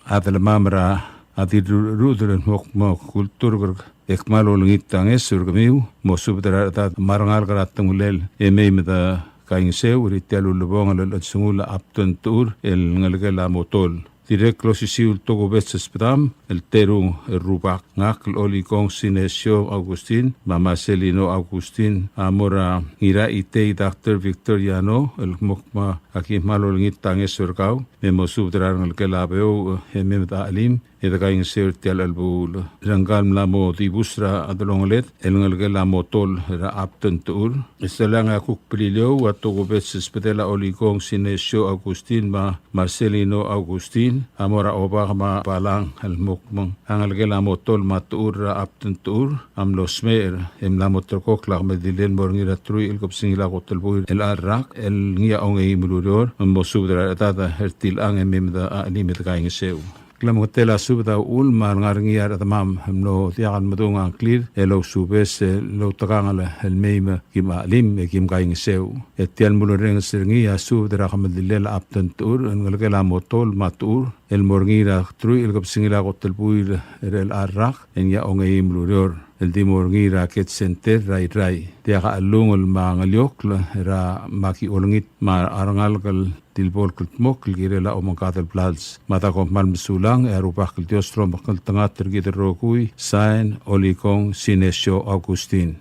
a delemam er a Dirrurudel el mo kmo kulturk e kmal olengit a ngeso er kemiu, mo subed er a rechedad me a rengalek er a Tengulel e mei me de kaingeseu er tia el ulebongel el chelsengul a Abton Techur el ngelekel a Motol. Dirrek el osisiu el tokubets el sbedam el teru el rubak, ngak el Olikong Sinesio Augustin me a Marcelino Augustin, a mo er a Ngiraitei Doctor Victor Yano, el mo kmo a ki kmal olengit a ngeso er kau, me mo subed er a rengelekel a Beouch e mei me de chelim e dekaingeseu er tia el chelebuul. Rengkal mla mo dibus er a delongeled el ngelekel a Motol er a Abton Techur. E solang e a kuk Beliliou a tokubets el sbedel a Olikong Sinesio Augustin me a Marcelino Augustin, a mo er a Obak me a Balang el mo kmo a ngelekel a Motol me a Techur er a Abton Techur a mlo smecher, e mla mo terrekokl a kemeldilel el mo er ngii er a teruich el kebesengil a kot el buil er chelecha el rak el ngii a ongeim el ureor, me mo subed er a rechedad er tilechang e mei me de chelim e dekaingeseu. Klemengetel a subed a uchul me a lengar er ngii a rechedemam el mlo diak el medung a ngklir el ousubes el outekangel el mei me kim chelim e kim kaingeseu. E tia el mulerrenges er ngii a subed er a kemeldilel a Abton Techur el ngelekel a Motol me a Techur el mo er ngii er a teruich el kebesengil a kot el buil er chelecha el rak el ngii a ongeim el ureor, el di mo er ngii er a Ked Center er a Irrai. Diak a chelungel me a ngeliokl er a me a ki olengit me a rengalek el di lebo el kldmokl el kirel a omengkad el blals. Me a da kom kmal mesulang, e a Rubak el Dios a lomekngeltengat er kid el rokui. Sain, Olikong Sinesio Augustin.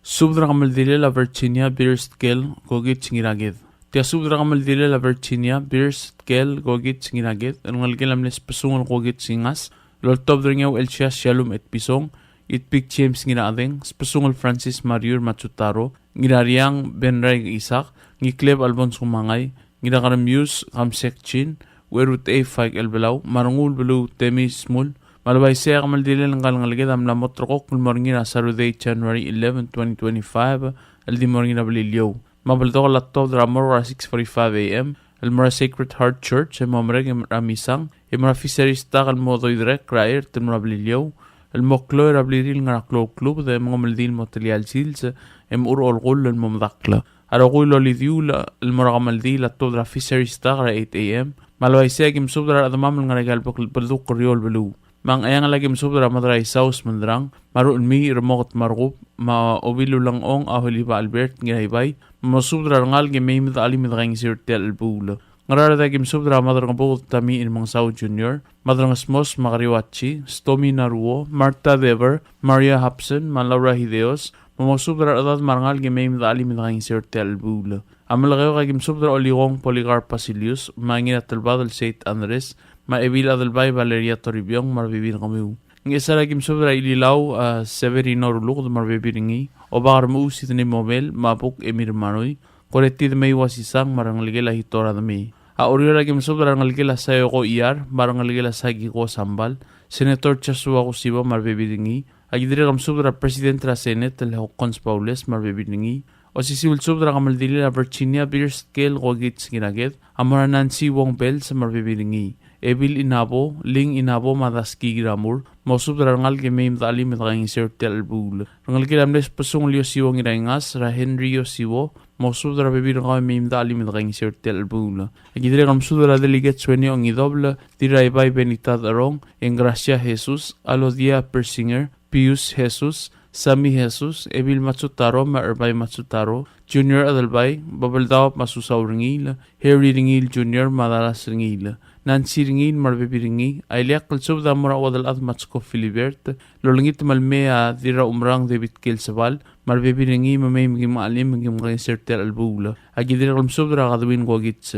Subed er a kemeldilel a Virginia Beers Tkel Kokich Ngiraked. Tia subed er a kemeldilel a Virginia Beers Tkel Kokich Ngiraked el ngelekel a mle Sbesungel Kokich Ngingas, el oltobed er ngii a Uchelsias Shallum Etpison, Itpik James Ngirachedeng, Sbesungel Francis Mariur Matsutaro, Ngirariang Benrai Isaac, Ngikleb Alphonse Kumangai, Ngirakeremius Kamsek Chin, Uerut A. Faik Elbelau, me a Rengul Beluu Temi Smul, me a le uaisei a kemeldilel ngka el ngeleked a mla mo terrekokl el mo er ngii er a Saturday, January eleven, twenty twenty-five, el di mo er ngii er a Beliliou. Me a beldokl a tobed er a morgue er a six forty-five A M el mo er a Sacred Heart Church, e mo merek e mo er a misang, e mo er a Fisheries dock el mo doiderekl er a ert el mo er a Beliliou, el mo klou er a blirir el ngar er a klou el klubed e mengemeldiil el mo telia el sils e mo er a olekull el mo medakl. A rokui el olidiuul el mo er a kemeldiil a tuobed er a Fisheries Dock er a eight A M. Me a le uaisei e aki mesubed er a rechedemam el ngar er aika el bek-, beldukl er eou el beluu. Me a Ngcheangel e aki mesubed er a Madraisau Smendrang, me a Ruchelmiich Remoket me a Rekub, me a Obilulengchong a Holiba Albert Ngiraibai, me mosubed er a rengalek e mei me dechelim e dekaingeseu er tia el chelebuul. Ngaraard e aki mesubed er a Madrengebuked Tami Irmengsau Junior, Madrengesmos me a Keriuachi, Stomi Naruo, Martha Dever, Maria Hobson, me a Laura Hideos, me mosubed er a rechedad me a rengalek e mei me dechelim e dekaingeseu er tia el chelebuul. A Melekeok e aki mesubed er a Olikong Polycarp Basilius, me a Ngiratelbadel Saint Andres, me a Ebil Adelbai Valeria Toribiong, me a rebebil er kemiu. Ngchesar e aki mesubed er a Ililau, a, Severino Ruluked, me a rebebil er ngii, Obak er a Mechuu Sidney Mobel, me a Buk Emir Marui, Koreti Demei Wasisang, me a rengelekel a Hitora Demei. A Oreor e aki mesubed er a rengelekel a Sayoko Iyar, me a rengelekel a Sakiko Sambal, Senator Joshua Kusiba, me a rebebil er ngii, Aki dirrek el mesubed er a President er a Senate el Hokkons Baules me a rebebil er ngii. Osisiu el subed er a kemeldilel a Virginia Birs Tkel Kokits Ngiraked, a mo er a Nancy Wong Bells me a rebebil er ngii. Ebil Inabo, Ling Inabo me a Daski Kiramur, mosubed er a rengalek e mei me dechelim e dekaingeseu er tia el chelebuul. Rengelekel a mle Sbesungel Yosiwo Ngiraingas, er a Henry Yosiwo, mosubed er a rebebil er kau e mei me dechelim e dekaingeseu er tia el chelebuul. Aki dirrek el mesubed er a Delegate Sueni Ongidobel, Dirraibai Benita Derong, Engracia Jesus, Alodia Persinger, Pius Jesus, Sami Jesus, Ebil Matsutaro me a Erbai Matsutaro, Junior Adelbai, Babeldaob me a Susau Rengiil, Harry Rengiil Junior me a Dallas Rengiil, Nancy Rengiil me a rebebil er ngii. A ileakl el subed a mo er a Uodelchad Matsko Philibert, lolengit me le mei a Dirraumerang David Kelsebal me a rebebil er ngii, me mei me kim chelim me kim kaingeseu er tia el chelebuul. Aki dirrek el mesubed er a Kadwin Kokits.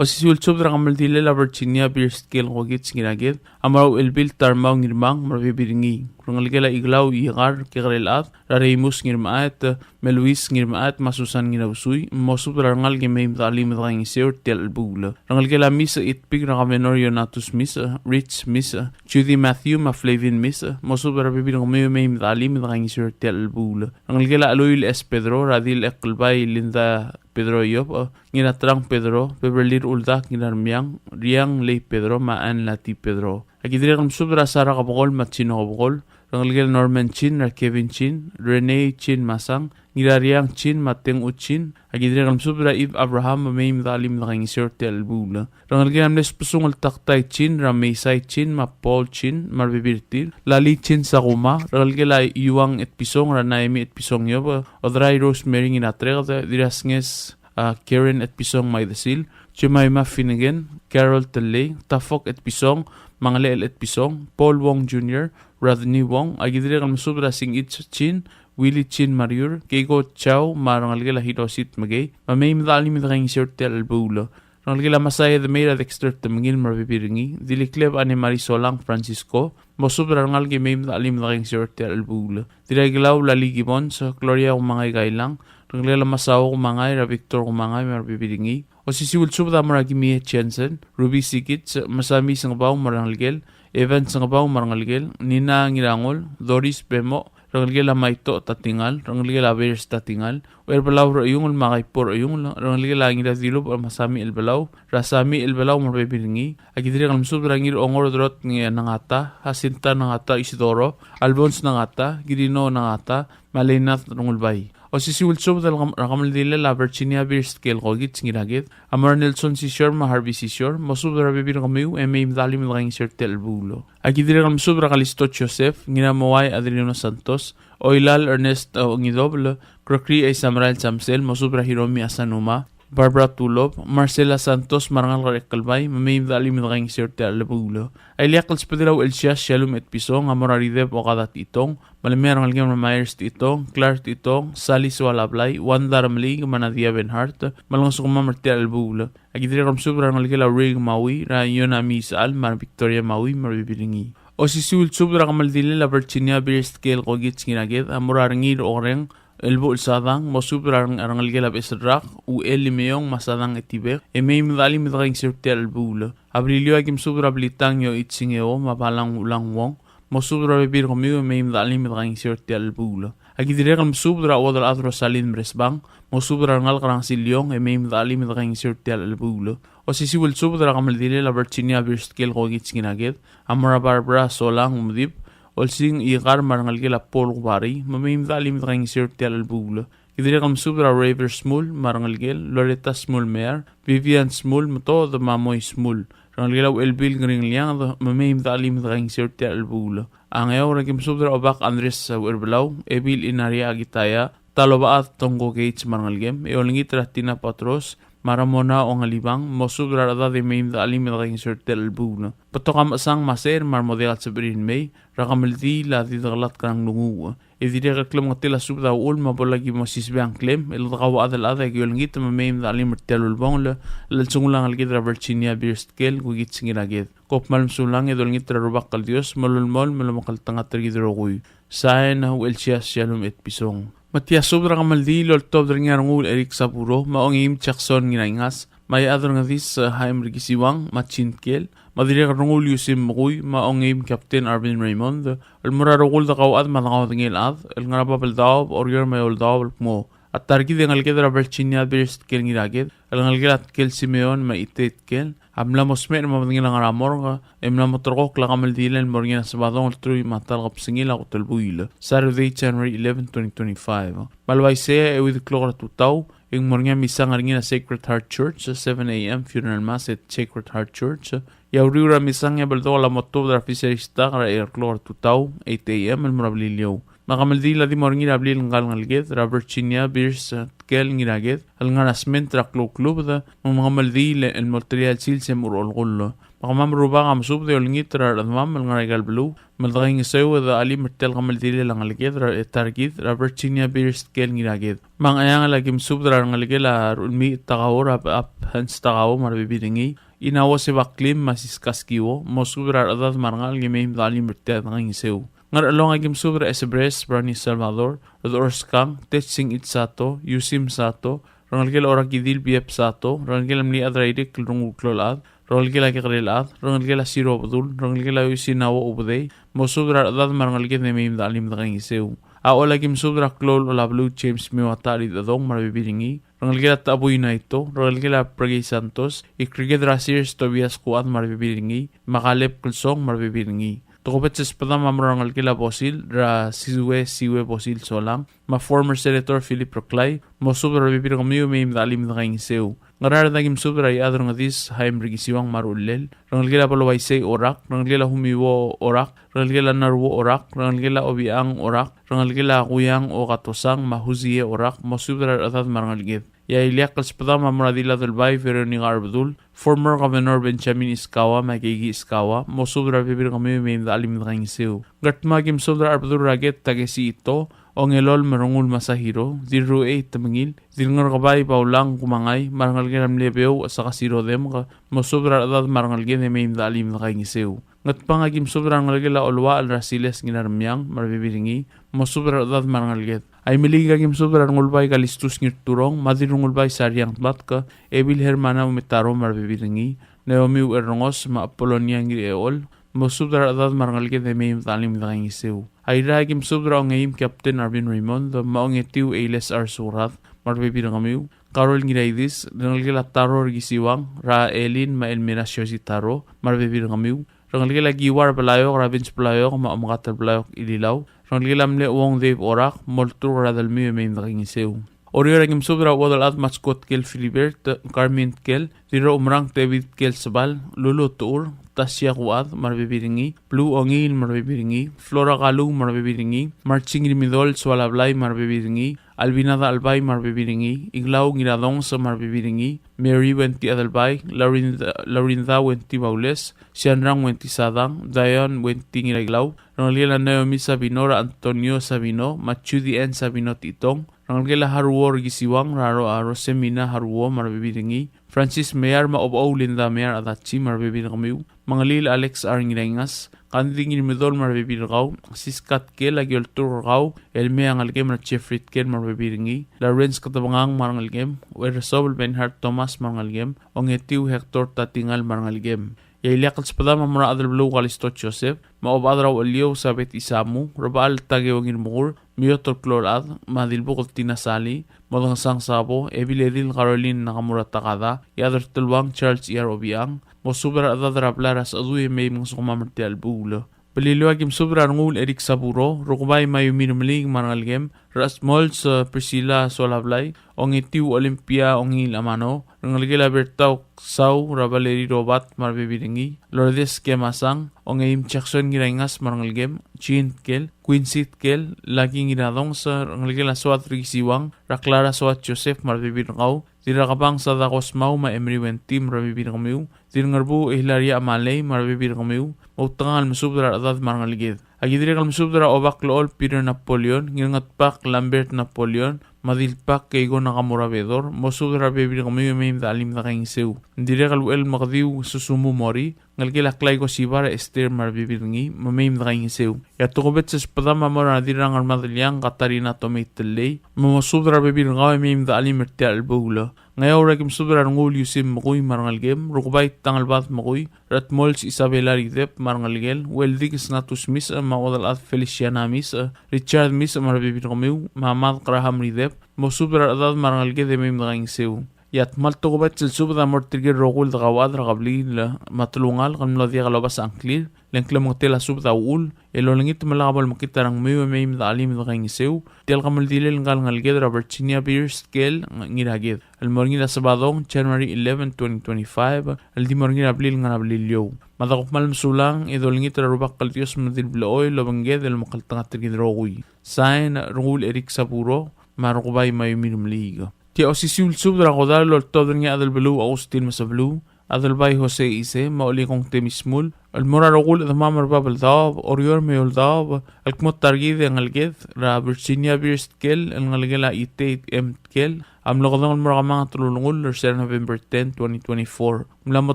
Osisiu el subed er a kemeldilel a Virginia Birs Tkel Kokits Ngiraked, a mo er a Uchelbil Tarmau Ngirmang me a rebebil er ngii. Rengelekel a Iklau Iekar Kekerelchad, er a Reimus Ngirmechaet, me a Luis Ngirmechaet me a Susan Ngirausui, mosubed er a rengalek e mei me dechelim e dekaingeseu er tia el chelebuul. Rengelekel a Mis Itpik er a Governor Ionatus Mis, Rich Mis, Judy Matthew me a Flavin Mis, mosubed er a rebebil er kemiu e mei me dechelim e dekaingeseu er tia el chelebuul. Rengelekel a Cheluil S. Pedro, er a Dil Ekelbai Linda Pedro Iyob, Ngiraterang Pedro, Beverly Uldak Ngirarmiang, Riang Lei Pedro, me a Ann Lati Pedro. Aki dirrek el mesubed er a Sara Kebekol me a Chino Kebekol, rengelekel a Norman Chin, er a Kevin Chin, Renee Chin Masang, Ngirariang Chin, me a Teng U Chin. Aki dirrek el mesubed er a Eve Abraham, me mei me dechelim e dekaingeseu er tia el chelebuul. Rengelekel a mle Sbesungel Taktai Chin, er a Meisai Chin, me a Paul Chin, me a rebebil er tir, Lali Chin Sakuma, rengelekel a Iuang Etpison, er a Naemi Etpison Iyob, Odrai Rosemary Ngiratereked, Dirrasnges, a, Karen Etpison Maidesil, Jemima Finnegan, Carol Tellei, Tafok Etpison, Mangelechel Etpison, Paul Wong Junior, Rodney Wong, aki dirrek el mesubed er a Singich Chin, Willie Chin Mariur, Keiko Chau, me a rengelekel a Hirosit Mekei, me mei me dechelim e dekaingeseu er tia el chelebuul. Rengelekel a Masai Edemei, er a Dexter Temengil me a rebebil er ngii, Dilikleb Anne Marie Solang Francisco, mosubed er a rengalek e mei me dechelim e dekaingeseu er tia el chelebuul. Dirraikelau Lali Gibbons, Gloria Kumangai Kailang, rengelekel a Masao Kumangai, er a Victor Kumangai me a rebebil er ngii. Osisiu el subed a mo er a Kimie Jensen, Ruby Sikits, Masami Sengebau me a rengelekel, Evan Sengebau me a rengelekel, Nina Ngirangol, Doris Bemo, rengelekel a Maito Tatingal, rengelekel a Bears Tatingal, Ucherbelau Rechiungl me a Kaipo Rechiungl, rengelekel a Ngiradilubech Masami Elbelau, er a Sami Elbelau me a rebebil er ngii. Aki dirrek el mesubed er a Ngirongor Dorot Nge-, Nangata, Jacinta Nangata Isidoro, Albons Nangata, Kirino Nangata, me a Leinad Rengulbai. Osisiu el subed er a kam-, er a kemeldilel a Virginia Birs Tkel Kokits Ngiraked, a mo er a Nelson Sisior me a Harvey Sisior, mosubed er a rebebil er kemiu e mei me dechelim e dekaingeseu er tia el chelebuul. Aki dirrek el mesubed er a Kalisto Joseph, Ngiramoai Adriano Santos, Oilal Ernest, uh, Ngidobel, Gregory Eisamerael Samsel, mosubed er a Hiromi Asanuma, Barbara Tulop, Marcela Santos me a rengalek er a Ekelbai, me mei me dechelim e dekaingeseu er tia el chelebuul. A ileakl el subed er a Uchelsias Shalom Etpison, a mo er a Rideb Okada Techitong, me le mei a rengelekem er a Myers Techitong, Clark Techitong, Sally Soalablai, Wanda Remeliik, me a Nadia Benhart, me lengesukemam er tia el chelebuul. Aki dirrek el mesubed er a rengelekel a Ring Maui, er a Iona Misechal, me a Victoria Maui, me a rebebil er ngii. Osisiu el subed er a kemeldilel a Virginia Birs Tkel Kokits Ngiraked, a mo er a Rengiil Okereng, Elbuchel Sadang, mosubed er a reng-, rengelekel a Beches el Rak, Uchel Limeong me a Sadang Etibek, e mei me dechelim e dekaingeseu er tia el chelebuul. A Beliliou aki mesubed er a Blitang Yoichi Singeo me a Balang Ulang Wong, mosubed er a rebebil er kemiu e mei me dechelim e dekaingeseu er tia el chelebuul. Aki dirrek el mesubed er a Uodelchad Rosalind Meresbang, mosubed er a rengalek er a Ngesiliong e mei me dechelim e dekaingeseu er tia el chelebuul. Osisiu el subed er a kemeldilel a Virginia Birs Tkel Kokits Ngiraked, a mo er a Barbara Solang Umdib, Olsingch Ikar me a rengelekel a Paul Kubari, me mei me de chelim e dekaingeseu er tia el chelebuul. Ki dirrek el mesubed er a Raver Smul me a rengelekel, Loretta Smul Mear, Vivian Smul Metod me a Moi Smul. Rengelekel a Uchelbil Ngeringlianged, me mei me de chelim e dekaingeseu er tia el chelebuul. A Ngeaur a ki mesubed er a Obak Andres Ucherbelau, Ebil Inaria Akitaya, Talobechad Tongko Gates me a rengelekem, e olengit er a Tina Patros, me a Ramona Ongalibang, mosubed er a rechedad e mei me de chelim e dekaingeseu er tia el chelebuul. Betok a mechesang me a secher me a re mo diak el sebechir el mei, er a kemeldiil a di dekelatk er a nglunguuch. E dirrek el klemengetel a subed a uchul me a bo laki mo sisbei a ngklem, el dekauchad el chad e aki olengit me mei me de chelim er tia el ulebongel, el chelsengul a ngeleked er a Virginia Beers Tkel, Kukits Ngiraked. Kom kmal mesulang e dolengit er a Rubak el Dios, me lolemolem el omekngeltengat er kid el rokui. Sain, Uchelsias Shalom Etpison. Me tia subed er a kemeldiil el oltobed er ngii a Rengul Eric Saburo, me a Ongeim Jackson Ngiraingas, me a Iechad er Ngedis, eh, Haim Rikisiwang, me a Chin Tkel, me a dirrek el Rengul Yusim Mekui, me a Ongeim Captain Arvin Raymond, el mo er a rokui el dekauchad me a dengaudengei el chad, el ngar er a Babeldaob, Oreor me a Eouldaob el kmo, a ta er kid e ngeleked er a Virginia Beers Tkel Ngiraked, el ngelekel a Tkel Simeon me a Itei Tkel, a mla mo smecher me a bedengel a ngar er a morgue, e mla mo terrekokl a kemeldiil el mo er ngii er a Sebadong el teruich me a ta el kebesengil a kot el buil, Saturday, January eleven, twenty twenty-five. Me a le uaisei e euid el klok er a tutau, e ng mo er ngii a misang er ngii er a Sacred Heart Church, seven a.m. funeral mass at Sacred Heart Church. E a uriul er a misang e a beldokl a mo tuobed er a Fisheries dock er a eai el klok er a tutau, eight a.m., el mo er a Beliliou. Me a kemeldiil a di mo er ngii er a blil ngka el ngeleked er a Virginia Beers, eh, Tkel Ngiraked, el ngar er a sment er a klou el klubed, me ng kemeldiil el mo telia el sils e mo er a olekull. Me kemam el rubak a mesubed e olengit er a rechedemam el ngar er aika el beluu, me dekaingeseu e de chelim er tia el kemeldiil a ngeleked er a ta er kid er a Virginia Beers Tkel Ngiraked. Me a Ngcheangel a ki mesubed er a rengelekel a Rulmiich Takao er a Ab-, Ab-, Hans Takao me a rebebil er ngii, Inauo Sebaklim me a Siska Skiwo, mosubed er a rechedad me a rengalek e mei me de chelim er tia el dekaingeseu. Ngerchelong a ki mesubed er a Esebres, Brownie Salvador, Rudolf Skang, Tetsing Itsato, Yusim Sato, rengelekel a Orakidil Biep Sato, rengelekel a mle chad er a Irikl el rengul klou el chad, rengelekel a Kekerel Chad, rengelekel a Siro Bedul, rengelekel a Yusinauo Ubedei, mosubed er a rechedad me a rengeleked e mei me de chelim e dekaingeseu. A Ollei a ki mesubed er a klou el Olabeluu James Meuatari Dedong me a rebebil er ngii, rengelekel a Tabui Naito, rengelekel a Brekei Santos, Ikreked er a Sears Tobias Kuad me a rebebil er ngii, me a Kaleb Klsong me a rebebil er ngii. Tokubets el sbedam a mo er a rengelekel a Bosil, er a Siwe, Siwe Bosil Solang, me a former Senator Philip Reklai, mosubed er a rebebil er kemiu e mei me de chelim e dekaingeseu. Ngaraard a ki mesubed er a Iechad er Ngedis, Haim Rikisiwang me a Rullel, rengelekel a Belouaisei Orak, rengelekel a Humiwo Orak, rengelekel a Naruo Orak, rengelekel a Obiang Orak, rengelekel a Kuiang Okatosang me a Husie Orak, mosubed er a rechedad me a rengeleked. E a ileakl el sbedam a mo er a Diladelbai Veronica Arbedul, former Governor Benjamin Iskawa me a Keiki Iskawa, mosubed er a rebebil er kemiu e mei me de chelim e dekaingeseu. Ngardmau a ki mesubed er a Arbedul er a Ked Takesi Ito, Ongelol me a Rengul Masahiro, Dirruei Temengil, Dirngerkebai Baulang Kumangai, me a rengelekel a mle Beouch Sakasiro Demk, mosubed er a rechedad me a rengeleked e mei me de chelim e dekaingeseu. Ngatpang a ki mesubed er a rengelekel a Oluachel er a Siles Ngiraremiang me a rebebil er ngii, mosubed er a rechedad me a rengeleked. Aimeliik a ki mesubed er a Rengulbai Kalistus Ngirturong me a Dirrengulbai Sariang Tbatk, Ebil Hermana Umetaro me a rebebil er ngii, Naomi Ucherrengos me a Apolonia Ngirechol, mosubed er a rechedad me a rengeleked e mei me de chelim e dekaingeseu. Airai a ki mesubed er a Ongeim Captain Arvin Raymond me a Ongetiu Eiles Arsukrad me a rebebil er kemiu, Carol Ngiraidis, rengelekel a Taro Rikisiwang, er a Elin me a Elmira Siosi Taro me a rebebil er kemiu, rengelekel a Kiuar Belaiok, er a Vince Belaiok me a Omekatel Belaiok Ililau, rengelekel a mle Uong Dave Orak, molturk er a delmiu e mei me dekaingeseu. Oreor a ki mesubed er a Uodelchad Matskot Tkel Philibert, Carmen Tkel, Dirroumerang David Tkel Sebal, Lulu Tuur, Tasia Kuad me a rebebil er ngii, Blue Ongiil me a rebebil er ngii, Flora Kalu me a rebebil er ngii, Marching Rimidol Sualablai me a rebebil er ngii, Albina Dachelbai me a rebebil er ngii, Iklau Ngiradongs me a rebebil er ngii, Mary Wenty Adelbai, Laurinda, Laurinda Wenty Baules, Sianrang Wenty Sadang, Dion Wenty Ngiraiklau, rengelekel a Naomi Sabino, er a Antonio Sabino me a Judy Ann Sabino Titong, rengelekel a Haruo Rikisiwang, er a Ro-, a Rosemina Haruo me a rebebil er ngii, Francis Mear me a Obou Linda Mear Adachi me a rebebil er kemiu, Mengelil Alex R. Ngiraingas, Kandi Ngirmidol me a rebebil er kau, Siska Tkel a ki olturk er kau el mei a ngelekem, er a Jeffrey Tkel me a rebebil er ngii, Lawrence Ketebengang me a rengelekem, Uerresobel Benhart Thomas me a rengelekem, Ongetiu Hector Tatingal me a rengelekem. E a ileakl el sbedam a mo er a Adelbeluu Kalisto Joseph, me a Obechad er a Ucheliou Sabeth Isamu, Rebechall Takeo Ngirmekur, Miotel Kloulchad, me a Dilbukl Tina Sali, Modengesang Sabo, Ebiledil Caroline Nakamura Takada, Iechad er Teluang Charles Iyar Obichang, mosubed er a rechedad er a blai er a Sechedui e mei me ngosukemam er tia el chelebuul. Beliliou a ki mesubed er a Renguul Eric Saburo, Rukebai Mayumi Remeliik me a rengelekem, Rasmols, e, Priscilla Soalablai, Ongetiu Olympia Ongiil Amano, rengelekel a Bertau Sau, er a Valerie Robert me a rebebil er ngii, Lourdes Kemasang, Ongeim Jackson Ngiraingas me a rengelekem, Jean Tkel, Quincy Tkel, Lucky Ngiradongs, rengelekel a Soat Rikisiwang, er a Clara Soat Joseph me a rebebil er kau, Dirrakebang Sadako Smau me a Emery Wenty me a rebebil er kemiu, Dirngerbu Hilaria Amalei me a rebebil er kemiu, me a Utengang el mesubed er a rechedad me a rengeleked. A ki dirrek el mesubed er a Obak el Chol Peter Napoleon, Ngirngetbak Lambert Napoleon, me a Dilbak Keiko Nakamura Bedor, mosubed er a rebebil er kemiu e mei me de chelim e de kaingeseu. Ng dirrek el Uchel Mekediu Susumu Mori, ngelekel a Klaiko Sibar Esther me a rebebil er ngii, me mei me de kaingeseu. E a tokubets el sbedam a mo er a Dirrangermadeliang Katarina Tomei Tellei, me mosubed er a rebebil er kau e mei me de chelim er tia el chelebuul. Ngeaur a ki mesubed er a Renguul Yusim Mekui me a rengelekem, Rukebai Tangelbad Mekui, Ratmols Isabela Rideb me a rengelekel, Ueldikes Natus Misech me a Uodelchad Feliciana Misech, Richard Misech me a rebebil er kemiu, me a Mad Graham Rideb, mosubed er a rechedad me a rengeleked e mei me de kaingeseu. E a kmal tokubets el subed a mo er tirke el rokui el dekauchad er a kebliil me a telungalek el mlo diak lobes a ngklir, le ng klemengetel a subed a uchul, el olengit me lak bo lemekngit a rengmiu e mei me de chelim e de kaingeseu. Tia el kemeldilel ngka el ngeleked er a Virginia Beers Tkel Ngiraked, el mo er ngii er a Sebadong, January eleven, twenty twenty-five, el di mo er ngii er a blil ngar er a Beliliou. Me a dekuk kmal mesulang e dolengit er a Rubak el Dios me di el blechoel el obengked el omekngeltengat er kid el rokui. Sign, Renguul Eric Saburo me a Rukebai Mayumi Remeliik. Tia osisiu el subed er a kodall el oltobed er ngii a Adelbeluu Augustin Mesebeluu, Adelbai Jose Ise, me a Olikong Temismul, el mo er a rokui el chedemam er a bab el daob, Oreor me a eou el daob, el kmo ta er kid e ngeleked er a Virginia Beers Tkel, el ngelekel a Itei M. Tkel, a mlo kedong el mo er a kemanget el ulengull er se er a November ten, twenty twenty-four. Ng mla mo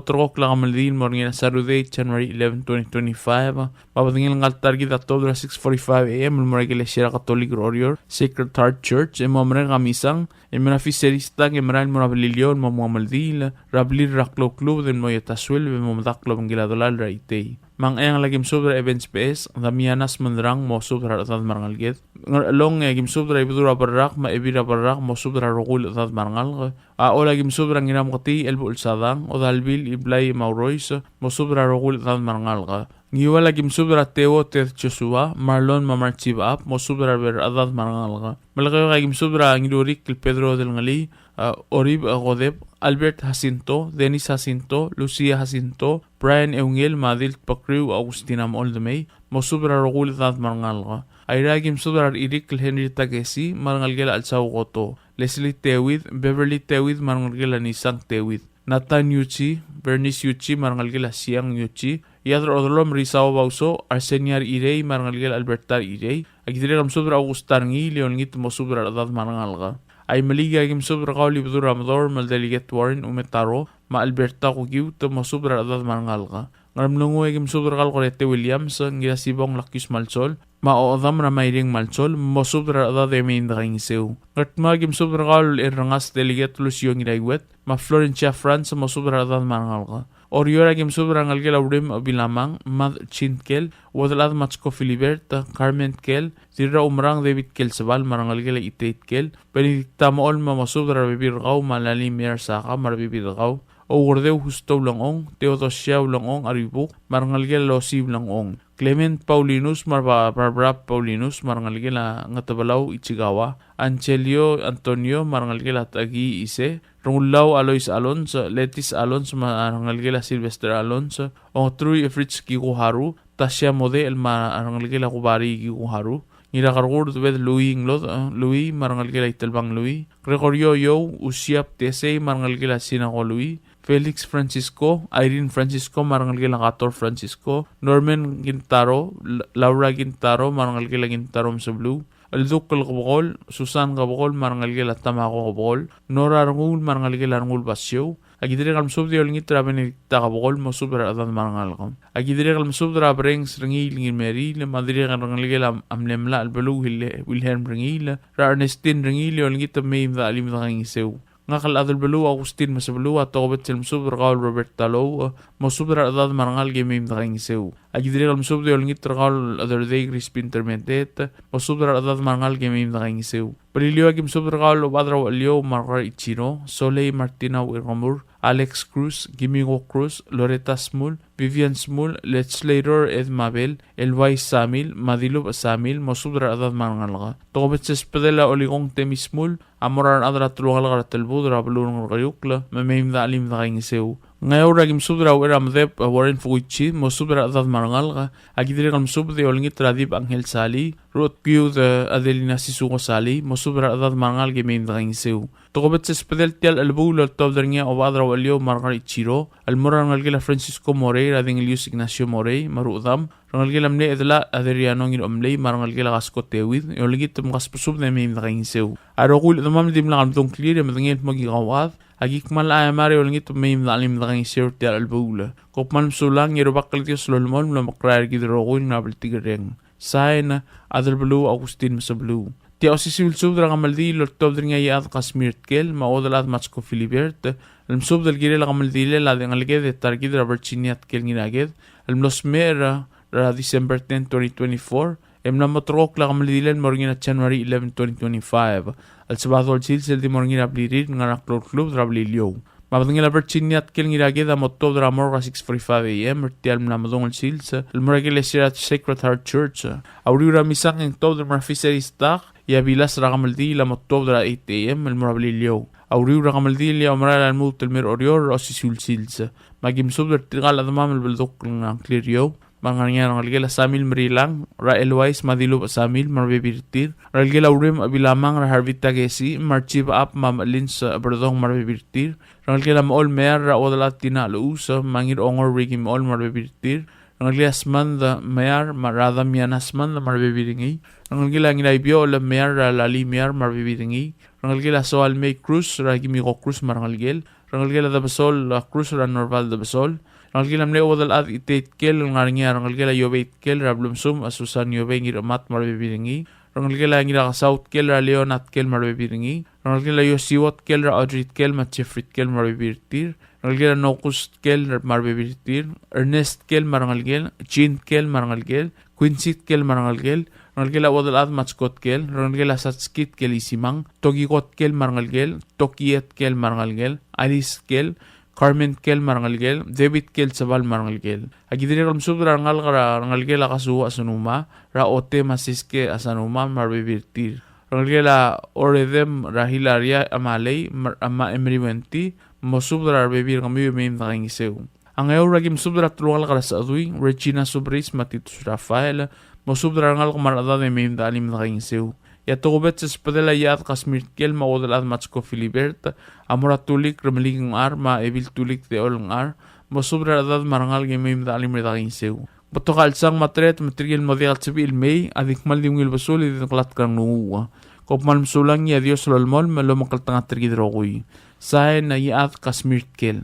terrekokl a kemeldiil el mo er ngii er a Saturday, January eleven, twenty twenty-five, me a bedengel ngka el ta er kid a tuobed er a six forty-five A M el mo er a ikelesia er a Katolik er Oreor, Sacred Heart Church, e mo merek a misang, e mei er a Fisheries dock e merael el mo er a Beliliou el mo mengemeldiil er a blir er a Kloulklubed el mo ieta suelb e mo medakl el obengkel a delal er a Itei. Ngcheangel a ki mesubed er a Evans Beches, Damiana Smendrang, mosubed er a rechedad me a rengeleked. Ngerchelong e a ki mesubed er a Ibedul er a Berrak me a Ebil er a Berrak, mosubed er a rokui el chedad me a rengalek. Chol a ki mesubed er a Ngirameketii Elbuchel Sadang, Odalbil Iblai Maurois, mosubed er a rokui el chedad me a rengalek. Ngiwal a ki mesubed er a Teo Ted Joshua, Marlon me a Marchi Bechab, mosubed er a rechedad me a rengalek. Melekeok a ki mesubed er a Ngilurik el Pedro Delngelii, a, Orib, a, Kodep, Albert Jacinto, Dennis Jacinto, Lucia Jacinto, Brian Eungel, me a Dilt Bakriu Augustina Moldemei, mosubed er a rokui el chedad me a rengalek. Airai a ki mesubed er a Irik el Henry Takesi me a rengelekel a Chelsau Koto, Leslie Tewid, Beverly Tewid me a rengelekel a Nisang Tewid, Nathan Yuchi, Bernice Yuchi me a rengelekel a Siang Yuchi, Iad er a Odelom er a Isao Bauso, Arsenia Irei me a rengelekel a Alberta Irei. A ki dirrek el mesubed er a Augusta Rengiil e olengit mosubed er a rechedad me a rengalek. Aimeliik a ki mesubed er kau el Ibedul er a Medorm el Delegate Warren Umetaro me a Alberta Kukiut, mosubed er a rechedad me a rengalek. Ngeremlengui a ki mesubed er kau el Korete Williams, Ngirasibong Lakius Malsol, me a Ochedam er a Mairing Malsol, mosubed er a rechedad e mei me de kaingeseu. Ngardmau a ki mesubed er kau el Errengas Delegate Lucio Ngiraiuet, me a Florencia Franz, mosubed er a rechedad me a rengalek. Oreor a ki mesubed er a rengelekel a Urim Obilamang, Mad Chin Tkel, Uodelchad Matsko Philibert, Carmen Tkel, Dirraumerang David Tkel Sebal me a rengelekel a Itei Tkel, Benedicta Mochol, me mosubed er a rebebil er kau me a Lali Mier Saka me a rebebil er kau, Oukerdeu Justo Ulengchong, Theodosia Ulengchong Aribuk me a rengelekel a Losi Ulengchong, Clement Paulinus me a Bar-, Barbara Paulinus me a rengelekel a Ngetebelau Ichikawa, Angelio Antonio me a rengelekel a Taki Ise, Rengullau Alois Alonso, Letis Alonso me a rengelekel a Sylvester Alonso, Ongetrui Efrits Kikuharu, Tasia Modechel me a rengelekel a Kubari Kikuharu, Ngirakerkur Debed Lui Nglodech, eh, Lui me a rengelekel a Itelbang Lui, Gregorio Iou, Usiap Tesei me a rengelekel a Sinako Lui, Felix Francisco, Irene Francisco me a rengelekel a Kator Francisco, Norman Kintaro, L-, Laura Kintaro me a rengelekel a Kintaro Mesebeluu, Elduk el Kebekol, Susan Kebekol me a rengelekel a Tamako Kebekol, Nora Renguul me a rengelekel a Renguul Basiou. A ki dirrek el mesubed e olengit er a Benedicta Kebekol, mosubed er a rechedad me a rengalek. A ki dirrek el mesubed er a Brengs Rengiil Ngirmeriil, me a dirrek el rengelekel a mle mlai el beluu el Wilhelm Rengiil, er a Ernestine Rengiil, e olengit e mei me de chelim e de kaingeseu. Ngak el Adelbeluu Augustin Mesebeluu a tokubets el mesubed er kau el Robert Talou, mosubed er a rechedad me a rengalek e mei me de kaingeseu. A ki dirrek el mesubed e olengit er kau el Chederdei Crispin Termeteet, mosubed er a rechedad me a rengalek e mei me de kaingeseu. Beliliou a ki mesubed er kau el Obechad er a Ucheliou Margaret Ichiro, Solei Martina Uirkemur, Alex Cruz, Kimiko Cruz, Loretta Smul, Vivian Smul, Legislator Ed Mabel, Elwai Samil, me a Dilubech Samil, mosubed er a rechedad me a rengalek. Tokubets el sbedel a Olikong Temi Smul, a mo er a rechad er a telungalek er a Telbud er a beluu er a Ngerkeiukl, me mei me de chelim e de kaingeseu. Ngeaur a ki mesubed er a Uchel er a Medeb, a Warren Fukuichi, mosubed er a rechedad me a rengalek. A ki dirrek el mesubed e olengit er a Dib Angel Sali, Ruth Kiud, Adelina Sisuko Sali, mosubed er a rechedad me a rengalek e mei me de kaingeseu. Tokubets el sbedel tia el chelebuul el oltobed er ngii a Obechad er a Ucheliou Margaret Ichiro, el mo er a rengelekel a Francisco Morei, er a Dengelius Ignacio Morei, me a rechedam, rengelekel a mle Edela Adriano Ngiromlei, me a rengelekel a Kasko Teuid, e olengit me kasbesubed e mei me de kaingeseu. A rokui el chedemam el dimlak lemdung a ngklir e medengei el kmo ki kauchad, a ki kmal chemar e olengit me mei me de chelim e de kaingeseu er tia el chelebuul. Kom kmal mesulang, e a Rubak el Dios a lolemolem el omekrael er kid el rokui el ngar er a bltikerreng. Sain, Adelbeluu Augustin Mesebeluu. Tia osisiu el subed er a kemeldiil el oltobed er ngii a Iechad Casimir Tkel, me a Uodelchad Matsko Philibert, el mesubed el kirel a kemeldilel a dengeleked e ta er kid er a Virginia Tkel Ngiraked, el mlo smecher er a December ten, twenty twenty-four, e mla mo terrekokl a kemeldilel el mo er ngii er a January eleven, twenty twenty-five, el Sabado el sils el di mo er ngii er a blirir el ngar er a Kloulklubed er a Beliliou. Me a bedengel a Virginia Tkel Ngiraked a mo tuobed er a morgue er a six forty-five A M er tia el mla medung el sils el mo er a ikelesia er a Sacred Heart Church. A uriul er a misang e ng tuobed el mo er a Fisheries dock, e a bilas er a kemeldiil a mo tuobed er a eight A M el mo er a Beliliou. A uriul er a kemeldiil e a omerael a lmuut el mei er a Oreor er a osisiu el sils. Me a ki mesubed er tirka el chedemam el beldukl el ngar er a ngklir er eou, me a lengar er ngii a rengelekel a Samil Merilang, er a Eloise me a Dilubech Samil me a rebebil er tir, rengelekel a Urim Bilamang, er a Harvey Takesi, me a Rechibechab me a Melins Berdong me a rebebil er tir, rengelekel a Mechol Mear, er a Uodelchad Tina Lechus me a Ngirongor Ricky Mechol me a rebebil er tir, rengelekel a Smanda Mear, me a Radamiana Smanda me a rebebil er ngii, rengelekel a Ngiraibiol Mear, er a Lali Mear me a rebebil er ngii, rengelekel a Soal Mei Cruz, er a Kimiko Cruz me a rengelekel, rengelekel a Debesol, a Cruz er a Norval Debesol, rengelekel a mle Uodelchad Itei Tkel, el ngar er ngii a rengelekel a Iobei Tkel, er a Blumsum, a Susan Iobei Ngiramat me a rebebil er ngii, rengelekel a Ngirakesau Tkel, er a Leona Tkel me a rebebil er ngii, rengelekel a Iosiuo Tkel, er a Audrey Tkel me a Jeffrey Tkel me a rebebil er tir, rengelekel a Nokus Tkel me a rebebil er tir, Ernest Tkel me a rengelekel, Jean Tkel me a rengelekel, Quincy Tkel me a rengelekel, rengelekel a Uodelchad Matsko Tkel, rengelekel a Satski Tkel Isimang, Tokiko Tkel me a rengelekel, Tokie Tkel me a rengelekel, Alice Tkel, Carmen Tkel me a rengelekel, David Tkel Sebal me a rengelekel. A ki dirrek el mesubed er a rengalek er a rengelekel a Kasuo Asanuma, er a Ote me a Siske Asanuma me a rebebil er tir. Rengelekel a Oredem, er a Hilaria Amalei me a Emery Wenty, mosubed er a rebebil er kemiu e mei me de kaingeseu. A Ngeaur a ki mesubed er a telungalek er a Sechedui, Regina Subris me a Titus Rafael, mosubed er a rengalek me a rechedad e mei me de chelim e de kaingeseu. E a tokubets el sbedel a Iechad Casimir Tkel me a Uodelchad Matsko Philibert a mo er a Tulik Remeliik Ngchar me a Ebil Tulik Deol Ngchar, mosubed er a rechedad me a rengalek e mei me de chelim e de kaingeseu. Betok a chelsang me a teret me tirke el mo diak el sebechir el mei a di kmal di ungil besul e di deklatk er a nglunguuch. Kom kmal mesulang, e a Dios a lolemolem el omekngeltengat er kid el rokui. Sain, a Iechad Casimir Tkel.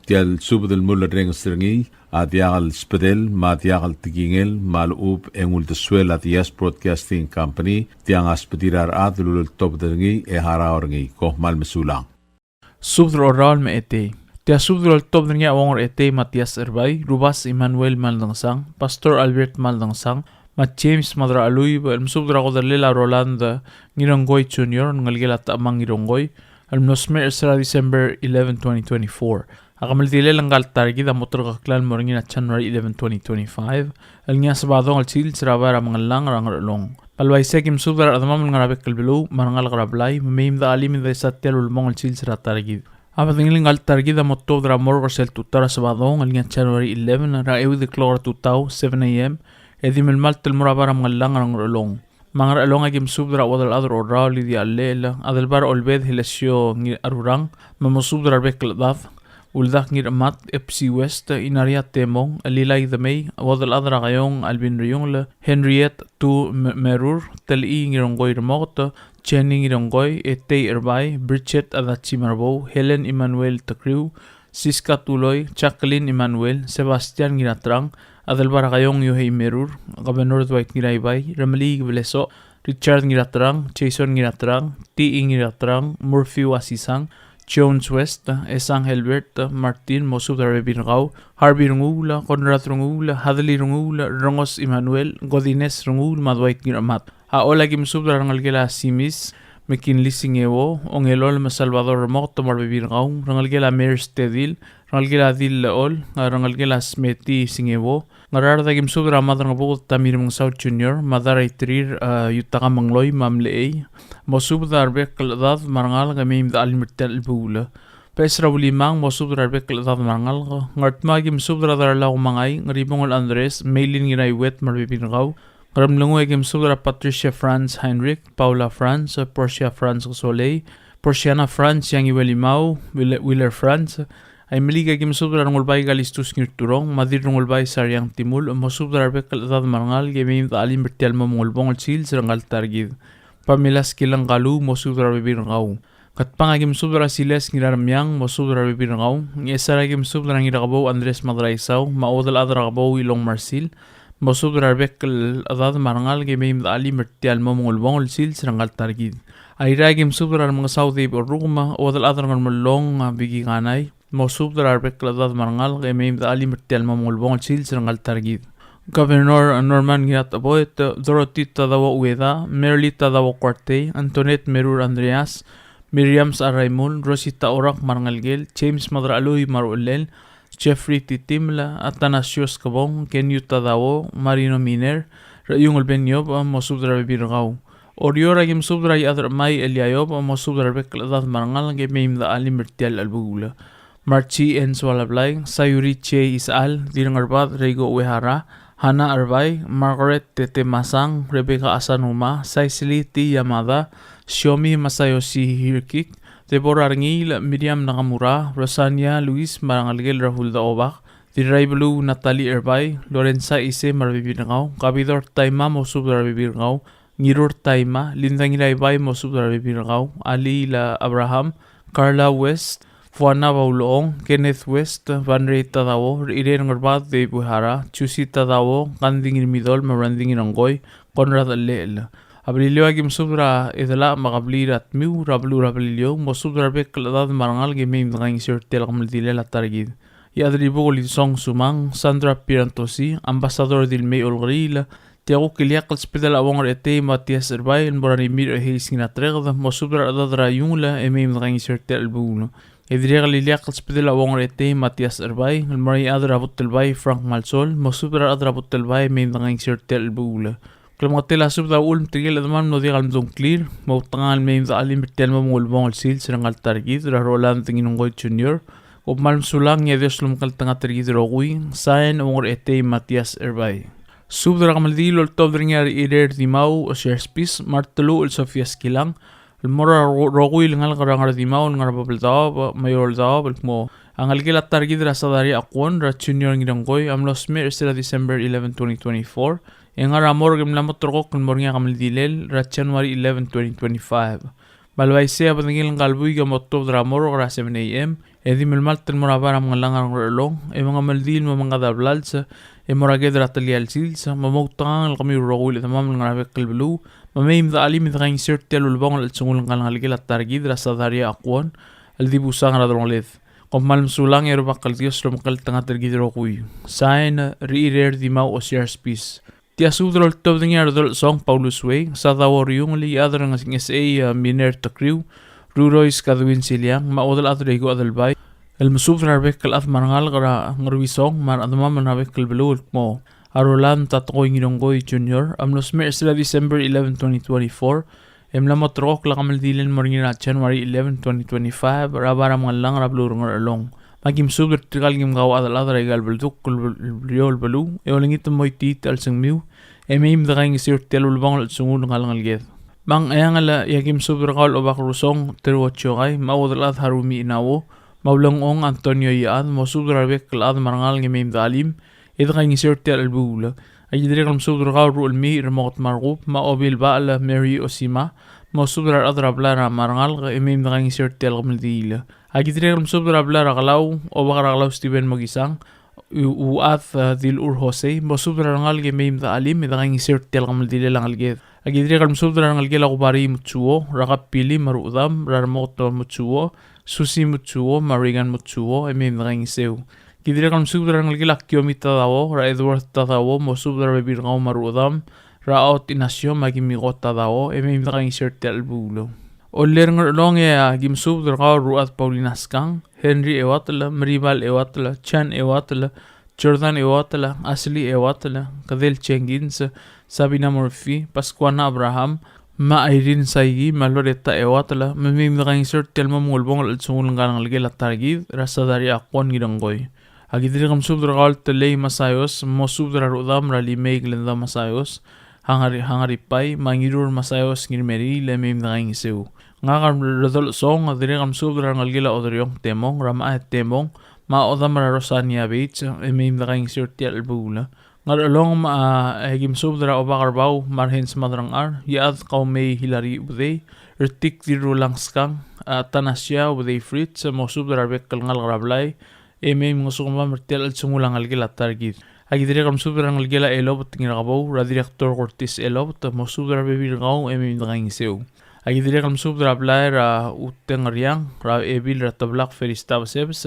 Tia el subed el mulerrenges er ngii a diak el sbedel me a diak el tekingel me a lechub e ng uldesuel a Diaz Broadcasting Company, tiang a sbedir a rechad el uleltobed er ngii e harau er ngii. Kom kmal mesulang. Subed er a Orraol me a Etei. Tia subed el oltobed er ngii a Uong er a Etei Matias Erbai, Rubas Emmanuel Maldangesang, Pastor Albert Maldangesang, me a James Madracheluib, el mesubed er a kodellel a Roland Ngirongkoi Junior, ngelekel a Tamang Ngirongkoi, el mlo smecher er sel December eleven, twenty twenty-four. A kemeldilel ngka el ta er kid a mo terkokl el mo er ngii er a January eleven, twenty twenty-five, el ngii a Sebadong el sils er a bai er a Mengellang er a Ngerchelong. Me a le uaisei e ki mesubed er a rechedemam el ngar er a bek el beluu me a rengalek er a blai, me mei me de chelim e desa tia el ulebongel el sils er a ta er kid. A bedengel ngka el ta er kid a mo tuobed er a morgue er sel tutau er a Sebadong el ngii a January eleven er a euid el klok er a tutau, seven A M, e di melemalt el mo er a bai er a Mengellang er a Ngerchelong. Me a Ngerchelong a ki mesubed er a Uodelchad er a Orraol Lidia Llechel, Adelbai er a Olbed Helesio Ngirarurang, me mosubed er a rebek el chedad, Uldak Ngirchemat, Epsi West, Inaria Temong, Lilai Demei, Uodelchad er a Kaiong Alvin Riungel, Henriette Tu Me-, Merur, Telii Ngirongkoi Remoket, Jenny Ngirongkoi, Etei Erbai, Bridget Adachi Marbou, Helen Emmanuel Tekriu, Siska Tuloi, Jacqueline Emmanuel, Sebastian Ngiratrang, Adelbai er a Kaiong Yohei Merur, Governor Dwight Ngiraibai, Remeliik Belesoch, Richard Ngiratrang, Jason Ngiratrang, T E Ngiratrang, Murphy Wasisang, Jones West, Esang Helbert, Martin, mosubed er a rebebil er kau, Harvey Renguul, Conrad Renguul, Hadley Renguul, Rengos Emmanuel, Godines Renguul, me a Dwight Ngiramat. A Choll a ki mesubed er a rengelekel a Simis, McKinley Singeo, Ongelol me a Salvador Remoket me a rebebil er kau, rengelekel a Mary Stedil, rengelekel a Dil Lechol, rengelekel a Smeti Singeo, Ngaraard a ki mesubed er a Madrangebuked Tamir Mengesau Junior, me a Daraiterir, a, Yutaka Mengloi, me a Mlechei, mosubed er a rebek el chedad me a rengalek e mei me de chelim er tia el chelebuul. Beches er a Ulimang, mosubed er a rebek el chedad me a rengalek. Ngardmau a ki mesubed er a Darlau Mangai, Ngeribongel Andres, Meilin Ngiraiuet me a rebebil er kau. Ngeremlengui a ki mesubed er a Patricia Franz Heinrich, Paula Franz, Portia Franz Kesolei, Portiana Franz Iangiuelimau, Wille-, Willer Franz. Aimeliik a ki mesubed er a Rengulbai Kalistus Ngirturong, me a Dirrengulbai Sariang Timulech, mosubed er a rebek el chedad me a rengalek e mei me de chelim er tia el mo mengulebongel el sils er ngka el ta er kid. Pamela Skilang Kalu, mosubed er a rebebil er kau. Ngatpang a ki mesubed er a Silas Ngiraremiang, mosubed er a rebebil er kau. Ngchesar a ki mesubed er a Ngirakebou Andres Madraisau, me a Uodelchad er a Kebou Ilong Marsil, mosubed er a rebek el chedad me a rengalek e mei me de chelim er tia el mo mengulebongel el sils er ngka el ta er kid. Airai a ki mesubed er a Remengesau Dave Orrukem, Uodelchad er a Ngermellong, a, Vicky Kanai, mosubed er a rebek el chedad me a rengalek e mei me de chelim er tia el mo mengulebongel el sils er ngka el ta er kid. Governor Norman Ngiratecheboet, Dorothy Tadao Ueda, Merly Tadao Kuartei, Antoinette Merur Andreas, Miriam Saraimul, Rosita Orak me a rengelekel, James Madrachelui me a ruchellel, Jeffrey Titiml, Athanasius Kebong, Kenyu Tadao, Marino Miner, Rechiungl Beniob, mosubed er a rebebil er kau. Oreor a ki mesubed er a Iechad er Chemai Eliaiob, mosubed er a rebek el chedad me a rengalek e mei me de chelim er tia el chelebuul. Marchi N. Soalablai, Sayuri J. Isechal, Dirrengerbad Reiko Uehara, Hana Erbai, Margaret Tete Masang, Rebecca Asanuma, Cicely T. Yamada, Shiomi Masayoshi Hirkik, Deborah Rengiil, Miriam Nakamura, Rosania Luis me a rengelekel er a Hulda Obak, Dirraibeluu Natalie Erbai, Lorenza Ise me a rebebil er kau, Kabidor Taima, mosubed er a rebebil er kau, Ngirur Taima, Linda Ngiraibai, mosubed er a rebebil er kau, Alila Abraham, Carla West, Fuana Baulong, Kenneth West, Banrei Tadao, Irene Ngerbad, Dave Uehara, Juicy Tadao, Kandi Ngirmidol, me a Randy Ngirengkoi, Conrad Llechel. A Beliliou a ki mesubed er a Edelach me a kebliil er a Tmiu, er a beluu er a Beliliou, mosubed er a rebek el chedad me a rengalek e mei me de kaingeseu er tia el kemeldilel a ta er kid. Iechad er a Ibukel Isong Sumang, Sandra Pierantozzi, Ambassador Dilmei Olkeriil, tia kuk ileakl el subedel a Uong er Etei Matias Erbai el mo er a Rimirch Hayes Ngiratereked, mosubed er a rechedad er a Iungel e mei me de kaingeseu er tia el chelebuul. E dirrek el ileakl el subedel a Uong er Etei Matias Erbai el mo er a Iechad er a Butelbai Frank Malsol, mosubed er a rechad er a Butelbai e mei me de kaingeseu er tia el chelebuul. Klemengetel a subed a uchul me tirke el chedemam el mlo diak el mdongklir, mo outekangel el mei me de chelim er tia el mo mengulebongel el sils er ngka el ta er kid er a Roland Ngirengkoi Junior. Kom kmal mesulang e a Dios lomekngeltengat er kid el rokui. Sain, Uong er Etei Matias Erbai. Subed er a kemeldiil el oltobed er ngii a Irei er Dimau Osiar Spis, me a Reteluchel Sofia Skilang, el mo er a ro-, rokui el ngalek er a Ngardimau el ngar er a Babeldaob me a Eouldaob el kmo a ngelekel a ta er kid er a Sadaria Akwon er a Junior Ngirengkoi a mlo smecher er sel December eleven, twenty twenty-four, e ngar er a morgue e mla mo ulterekokl el mo er ngii a kemeldilel er a January eleven, twenty twenty-five. Me a le uaisei a bedengel ngka el buik a mo tuobed er a morgue er a seven A.M. e di melemalt el mo er a bai er a Mengellang er a Ngerchelong e mengemeldiil el mo mengkad a blals e mo er a ked er a telia el sils, me moutekangel el kemiu el rokui el chedemam el ngar er a bek el beluu, me mei me de chelim e de kaingeseu er tia el ulebongel el chelsengul ngka el ngelekel a ta er kid er a Sadaria Akwon el dibus a ngar er a delongeled. Kom kmal mesulang e a Rubak el Dios lomekngeltengat er kid el rokui. Sain, Irei er Dimau Osiar Spis. Tia subed el oltobed er ngii a Redolsong Paulus Wei, Sadao Riungel, Iechad er a Nges-, Ngesechei, a, Miner Tekriu, Rurois Kadwin Siliang, me a Uodelchad er a Iko Adelbai el mesubed er a rebek el chad me a rengalek er a Ngeruisong me a rechedemam el ngar er a bek el beluu el kmo a Roland Tatekoi Ngirengkoi Junior a mlo smecher er sel December eleven, twenty twenty-four, e mla mo ulterekokl a kemeldilel el mo er ngii er a January eleven, twenty twenty-five, er a bai er a Mengellang er a beluu er a Ngerchelong. Me a ki mesubed er tirka el kim kauchad el chad er aika el beldukl el bel-, el beluu, e olengit el mo itiit a chelsengmiu e mei me de kaingeseu er tia el ulebongel el chelsengul ngka el ngeleked. Me a Ngcheangel e a ki mesubed er kau el Obak Rusong Teruo Chiokai, me a Uodelchad Harumi Inauo, me a Ulengchong Antonio Iechad, mosubed er a rebek el chad me a rengalek e mei me de chelim e de kaingeseu er tia el chelebuul. A ki dirrek el mesubed er kau el Ruchelmiich Remoket Markub, me a Obilbachel Mary Osima, mosubed er a rechad er a blai me a rengalek e mei me de kaingeseu er tia el kemeldiil. A ki dirrek el mesubed er a blai er a Kelau, Obak er a Kelau Steven Mokisang, U-, Uchad, a, Dilchur Jose, mosubed er a rengalek e mei me de chelim e de kaingeseu er tia el kemeldilel a ngeleked. A ki dirrek el mesubed er a rengelekel a Kubarii Mutsuo, er a Kapili me a Ruchedam, er a Remoket Mutsuo, Susi Mutsuo, me a Regan Mutsuo, e mei me de kaingeseu. Ki dirrek el mesubed er a rengelekel a Kiomi Tadao, er a Edward Tadao, mosubed er a rebebil er kau me a Ruchedam, er a Aot Inacio me a Kimiko Tadao, e mei me de kaingeseu er tia el chelebuul. Ollei er a Ngerchelong e aki mesubed er kau el Ruad Paulina Skang, Henry Ewatel, Meribal Ewatel, Chan Ewatel, Jordan Ewatel, Ashley Ewatel, Kedel Jenkins, Sabina Murphy, Pascuana Abraham, me a Irene Saigi, me a Loretta Ewatel, me mei me dekaingeseu er tia el mo ulebongel el chelsengul ngka el ngelekel a ta er kid er a Sadaria Akwon Ngirengkoi. Aki dirrek el mesubed er kau el Telei Masaios, mosubed er a rudam er a Limei Glenda Masaios, Hangari, Hangaripai, me a Ngirur Masaios Ngirmeriil, e mei me dekaingeseu. Ngak a Redolsong, a dirrek el mesubed er a rengelekel a Oderiong Temong, er a Maet Temong, me a odam er a Rosania Beach, e mei me dekaingeseu er tia el chelebuul. Ngerchelong me a, e, aki mesubed er a Obak er Bau, me a Rehens Madrangchar, Iechad Kaumei Hilary Ubedei, Retik Dirrulang Skang, a, Tanasia Ubedei Fritz, mosubed er a rebek el ngalek er a blai, e mei me ngosukemam er tia el chelsengul a ngelekel a ta er kid. Aki dirrek el mesubed er a rengelekel a Elobet Ngirakebou, er a Director Cortes Elobet, mosubed er a rebebil er kau, e mei me dekaingeseu. Aki dirrek el mesubed er a blai er a Utengeriang, er a Ebil er a Teblak Felista Besebes,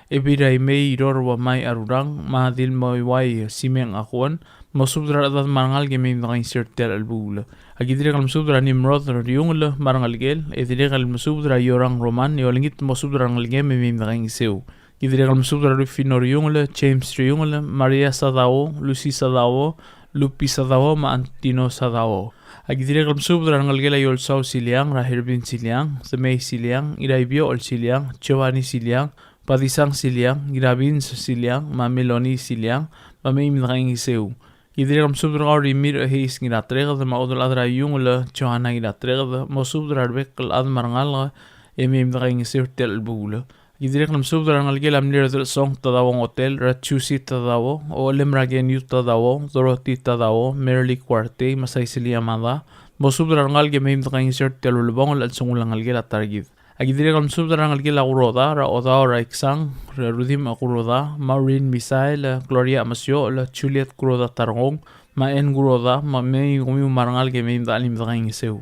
Ebil er a Imei Iror Uamai Arurang, me a Dilmoiuai Simeng Akwon, mosubed er a rechedad me a rengalek e mei me dekaingeseu er tia el chelebuul. Aki dirrek el mesubed er a Nimrod er a Riungel me a rengelekel, e dirrek el mesubed er a Iorang Roman, e olengit mosubed er a rengelekem e mei me dekaingeseu. Aki dirrek el mesubed er a Rufino Riungel, James Riungel, Maria Sadao, Lucy Sadao, Lupi Sadao, me a Antino Sadao. Aki dirrek el mesubed er a rengelekel a Iolsau Siliang, er a Herbin Siliang, Semei Siliang, Iraibiochel Siliang, Giovanni Siliang, Padisang Siliang, Irabins Siliang, me a Meloni Siliang, me mei me dekaingeseu. Ki dirrek el mesubed er kau er a Imir Eheis Ngiratreked, me a Odelchad er a Iungel Johanna Ngiratreked, mosubed er a rebek el chad me a rengalek, e mei me dekaingeseu er tia el chelebuul. Ki dirrek el mesubed er a rengelekel a mle Redelsong Tadao Ngotel, er a Chusi Tadao, Olem er a Keniu Tadao, Dorothy Tadao, Merly Kuartei, me a Saisili Yamada, mosubed er a rengalek e mei me dekaingeseu er tia el ulebongel el chelsengul a ngelekel a ta er kid. Aki dirrek el mesubed er a rengelekel a Kuroda, er a Odao er a Iksang, er a Rudim a Kuroda, Maureen Misael, Gloria Masiochel, Juliet Kuroda Tarngong, me a Ann Kuroda, me mei kemiu me a rengalek e mei me dechelim dekaingeseu.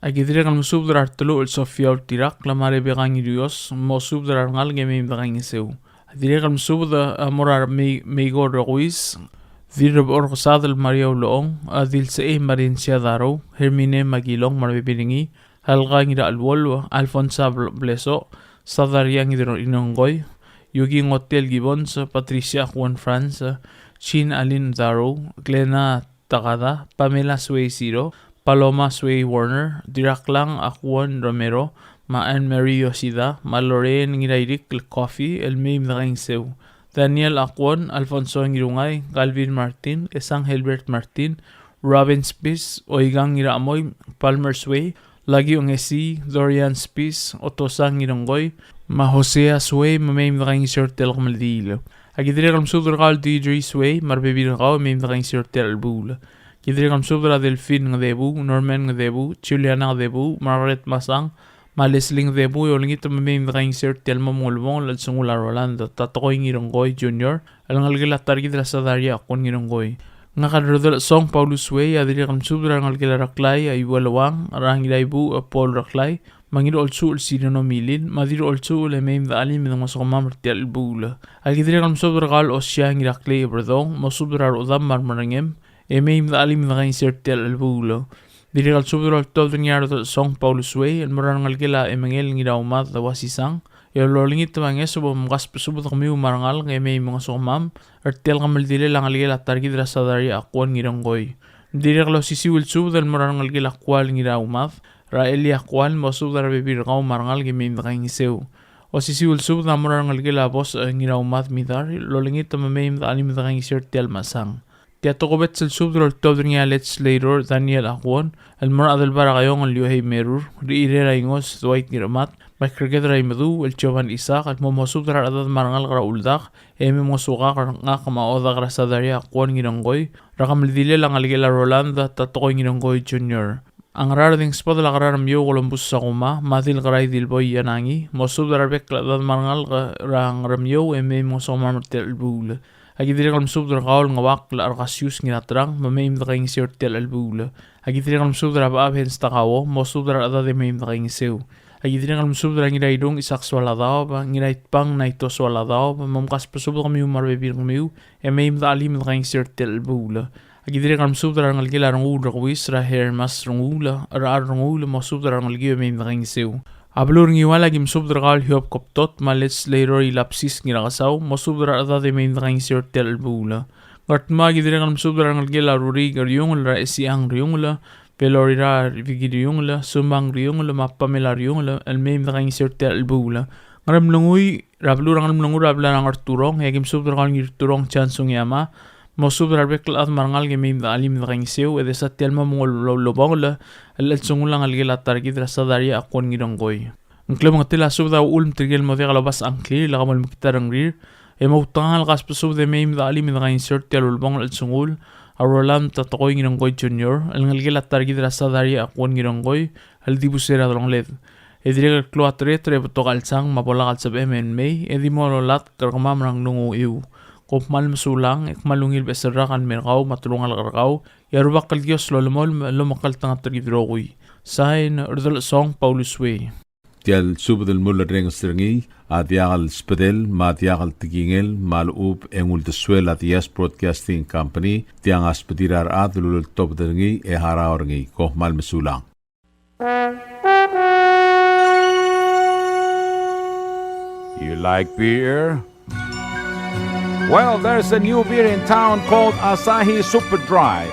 Aki dirrek el mesubed er a Reteluchel Sofia Ultirakl, me a Rebeka Ngirios, mosubed er a rengalek e mei me dekaingeseu. Aki dirrek el mesubed a mo er a Mei-, Meikor Rekuis, Dirrebechor Kesadel Maria Ulechong, a Dilsechei Marinsia Darou, Hermine Makilong me a rebebil er ngii, Helga Ngiracheluolu, Alfonsa Bl-, Blesoch, Sadaria Ngirongkoi, Yuki Ngotel Gibbons, Patricia Juan Franz, Chin Alin Darou, Glena Takada, Pamela Suei Siro, Paloma Suei Warner, Diraklang Akwon Romero, me a Anne Marie Yoshida, me a Lorraine Ngirairikl Coffee, el mei me dekaingeseu. Daniel Akwon, Alfonso Ngirungai, Calvin Martin, Esang Helbert Martin, Robin Spis, Oikang Ngiramoi, Palmer Suei, Laki Ongesi, Dorian Spis, Otosang Ngirongkoi, me a Hosea Suei, me mei me dekaingeseu er tia el kemeldiil. Aki dirrek el mesubed er kau el Deidre Suei, me a rebebil er kau, mei me dekaingeseu er tia el chelebuul. Aki dirrek el mesubed er a Delphine Ngedebu, Norman Ngedebu, Juliana Ngedebu, Margaret Masang, me a Leslie Ngedebu, e olengit me mei me dekaingeseu er tia el mo ulebongel el chelsengul a Roland Tatekoi Ngirongkoi Junior, el ngelekel a ta er kid er a Sadaria Akwon Ngirongkoi. Ngak a Redelsong Paulus Suei, a dirrek el mesubed er a rengelekel a Reklai, a Iuel Wang, er a Ngiraibuuch, a Paul Reklai, me a Ngirolsuchel Sirino Milil, me a Dirrolsuchel e mei me dechelim e dengosukemam er tia el chelebuul. Aki dirrek el mesubed er kau el Osia Ngiraklei Eberdong, mosubed er a rudam me a remerengem, e mei me dechelim e dekaingeseu er tia el chelebuul. Dirrek el subed el oltobed er ngii a Redelsong Paulus Suei, el mo er a rengelekel a Emengel Ngiraumad Wasisang, e olengit me a ngeso bo mkasbesubed kemiu me a rengalek e mei me ngosukemam er tia el kemeldilel a ngelekel a ta er kid er a Sadaria Akwon Ngirongkoi. Dirrek el osisiu el subed el mo er a rengelekel a Kual Ngiraumad, er a Eli Akwal, mosubed er a rebebil er kau me a rengalek e mei me dekaingeseu. Osisiu el subed a mo er a rengelekel a Bos, e, Ngiraumad Midar, el olengit me mei me dechelim dekaingeseu er tia el mesang. Tia tokubets el subed el oltobed er ngii a Legislator Daniel Akwon, el mo er a Adelbai er a Kaiong el Yohei Merur, Rirel a Ingos Dwight Ngirmat, me a Ikrked er a Imedu el Jovan Isaac, el mo mosubed er a rechedad me a rengalek er a Uldak, e mei mngosukak er ngak me a Odak er a Sadaria Akwon Ngirongkoi, er a kemeldilel a ngelekel a Roland Tatekoi Ngirongkoi Junior. A Ngaraard e ng subedel a Kerai er a Miou Columbus Sakuma, me a Dilkerai Dilboi Ianangi, mosubed er a rebek el chedad me a rengalek er a Ngaraard er a Miou e mei mngosukemam er tia el chelebuul. Aki dirrek el mesubed er kau el Ngeuakl Arkasius Ngiraterang, me mei me dekaingeseu er tia el chelebuul. Aki dirrek el mesubed er a Bechab Hens Takao, mosubed er a rechedad e mei me dekaingeseu. Aki dirrek el mesubed er a Ngirairung Isak Soaladaob, Ngiraitbang Naito Soaladaob, me mkasbesubed kemiu me a rebebil er kemiu, e mei me dechelim dekaingeseu er tia el chelebuul. Aki dirrek el mesubed er a rengelekel a Renguul Rekuis, er a Hermas Renguul, er a Renguul, mosubed er a rengelekiu e mei me dekaingeseu. A beluu er a Ngiwal, aki mesubed er kau el Hiob Kebtot, me a Legislator Ilapsis Ngirakesau, mosubed er a rechedad e mei me dekaingeseu er tia el chelebuul. Ngardmau, aki dirrek el mesubed er a rengelekel a Rurik Riungel, er a Esiang Riungel, Belorira Viki Riungel, Sumang Riungel, me a Pamela Riungel, el mei me dekaingeseu er tia el chelebuul. Ngeremlengui, er a beluu er a Ngeremlengui er a blai er a Ngerturong, e aki mesubed er kau el Ngirturong Chansung Yama, mosubed er a rebek el chad me a rengalek e mei me dechelim e dekaingeseu, e desa tia el mo mengull el ulebongel el chelsengul a ngelekel a ta er kid er a Sadaria Akuon Ngirengkoi. Ng klemengetel a subed a uchul me tirke el mo diak lobasech a ngklir, e lak mo mekngit a rengrir, e mo outekangel el kasbesubed e mei me dechelim e dekaingeseu er tia el ulebongel el chelsengul a Roland Tatekoi Ngirengkoi Junior, el ngelekel a ta er kid er a Sadaria Akuon Ngirengkoi, el dibus er a delongeled. E dirrek el klou a tereter e betok a chelsang me a bo lak el sebechem el mei, e di mo lolatk er kemam er a nglunguuch. Kom kmal mesulang, e kmal ungil beches el rak el mei er kau me a telungalek er kau, e a Rubak el Dios lolemolem el omekngeltengat er kid el rokui. Sain, Erdelchesong Paulus Wei. Tia el subed el mulerrenges er ngii a diak el sbedel me a diak el tekingel me a lechub e ng uldesuel a Diaz Broadcasting Company, tiang a sbedir a rechad el uleltobed er ngii e harau er ngii. Kom kmal mesulang. You like beer? Well, there's a new beer in town called Asahi Super Dry.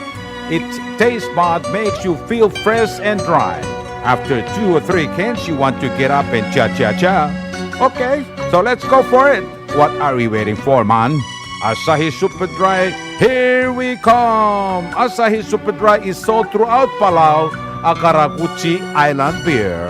Its taste bud makes you feel fresh and dry. After two or three cans, you want to get up and cha-cha-cha. Okay, so let's go for it. What are we waiting for, man? Asahi Super Dry, here we come! Asahi Super Dry is sold throughout Palau, a karakuchi island beer.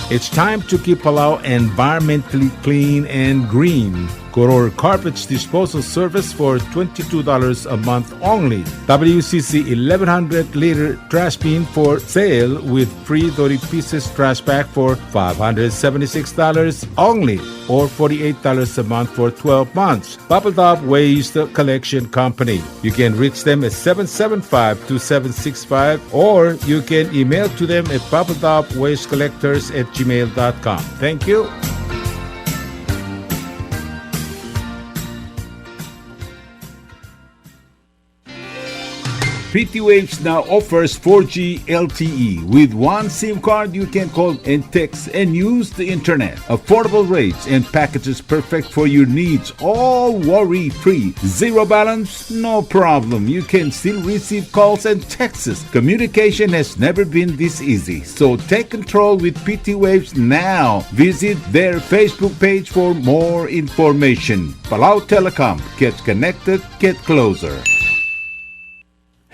It's time to keep Palau environmentally clean and green. Koror Garbage Disposal Service for twenty-two dollars a month only. W C C eleven hundred liter trash bin for sale with free thirty pieces trash bag for five hundred seventy-six dollars only, or forty-eight dollars a month for twelve months. Babeldaob Waste Collection Company. You can reach them at seven seven five, two seven six five, or you can email to them at babeldaob waste collectors at gmail dot com. Thank you. P T Waves now offers four G L T E. With one SIM card, you can call and text and use the internet. Affordable rates and packages perfect for your needs, all worry-free. Zero balance? No problem. You can still receive calls and texts. Communication has never been this easy. So take control with P T Waves now. Visit their Facebook page for more information. Palau Telecom. Get connected. Get closer.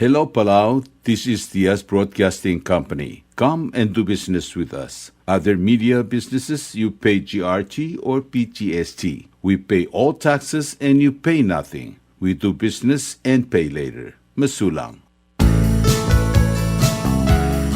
Hello, Palau. This is Diaz Broadcasting Company. Come and do business with us. Other media businesses, you pay G R T or P G S T. We pay all taxes and you pay nothing. We do business and pay later. Mesulang.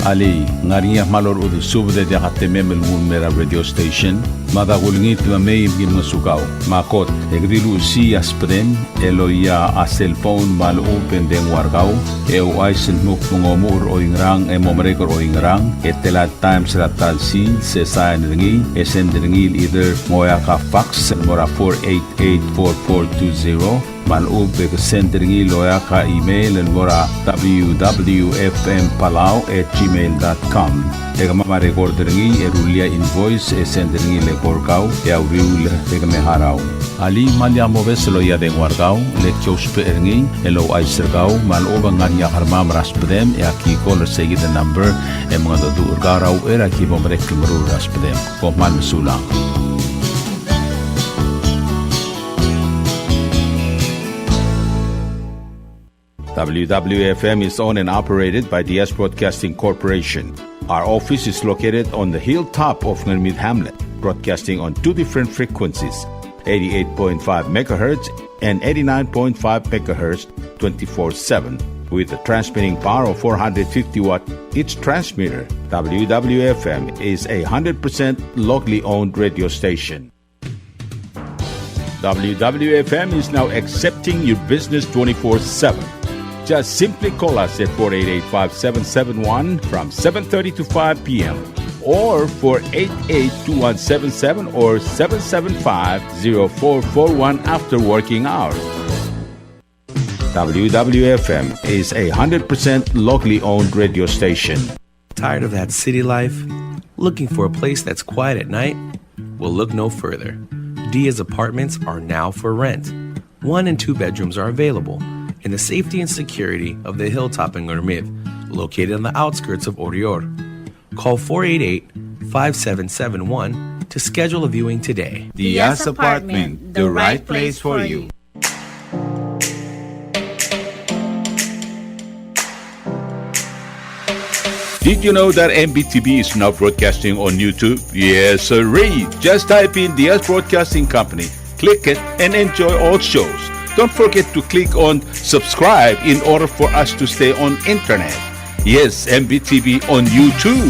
Alii, ng ngar er ngii a kmal orechudel subed e diak a temem el nguu el mei er a radio station? Me a da kulengit me mei me ki ngosukau. Me a kot, e ke di luchesii a sbedem el oia a cellphone me a lechub e ng dengua er kau, e ouchais el dmu kmo ng omuchel er oingerang e mo merek er oingerang, e tela el times er a ta el sils, e sain er ngii, e send er ngii el either ng oeak a fax el mo er a four eight eight four four two zero, me a lechub e ke send er ngii el oeak a email el mo er a W W F M Palau at gmail dot com. E kemam a record er ngii e rullii a invoice e send er ngii el eko er kau e a uriul e ke me harau. Alii, me lak mobes el oia dengua er kau, le ki ousbech er ngii el ouchais er kau me a lechub e ng ngar er ngii a kermam er a sbedem e aki call er seikid el number e mengedecheduch er kau er a uchei er a ki bo merek el meruul er a sbedem. Kom kmal mesulang. W W F M is owned and operated by Diaz Broadcasting Corporation. Our office is located on the hilltop of Ngermid Hamlet, broadcasting on two different frequencies, eighty-eight point five megahertz and eighty-nine point five megahertz, twenty-four seven, with a transmitting power of four hundred fifty watt each transmitter. W W F M is a hundred percent locally owned radio station. W W F M is now accepting your business twenty-four seven. Just simply call us at four eight eight, five seven seven one from seven thirty to five p m, or four eight eight, two one seven seven or seven seven five, zero four four one after working hours. W W F M is a hundred percent locally owned radio station. Tired of that city life? Looking for a place that's quiet at night? Well, look no further. Diaz Apartments are now for rent. One and two bedrooms are available in the safety and security of the hilltop in Ngermid, located on the outskirts of Oreor. Call four eight eight, five seven seven one to schedule a viewing today. Diaz Apartment, the right place for you. Did you know that M B T V is now broadcasting on YouTube? Yes, sirree. Just type in Diaz Broadcasting Company, click it, and enjoy all shows. Don't forget to click on subscribe in order for us to stay on internet. Yes, M B T V on YouTube.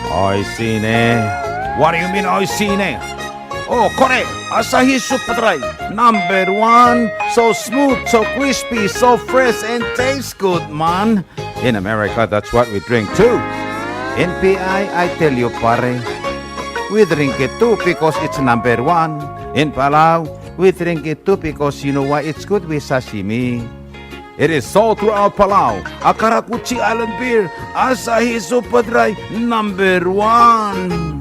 Oishii ne. What do you mean, oishii ne? Oh, kore, Asahi Super Dry, number one. So smooth, so crispy, so fresh, and tastes good, man. In America, that's what we drink too. In P I, I tell you, pare, we drink it too because it's number one. In Palau, we drink it too because you know why? It's good with sashimi. It is sold throughout Palau. A karakuchi island beer, Asahi Super Dry, number one.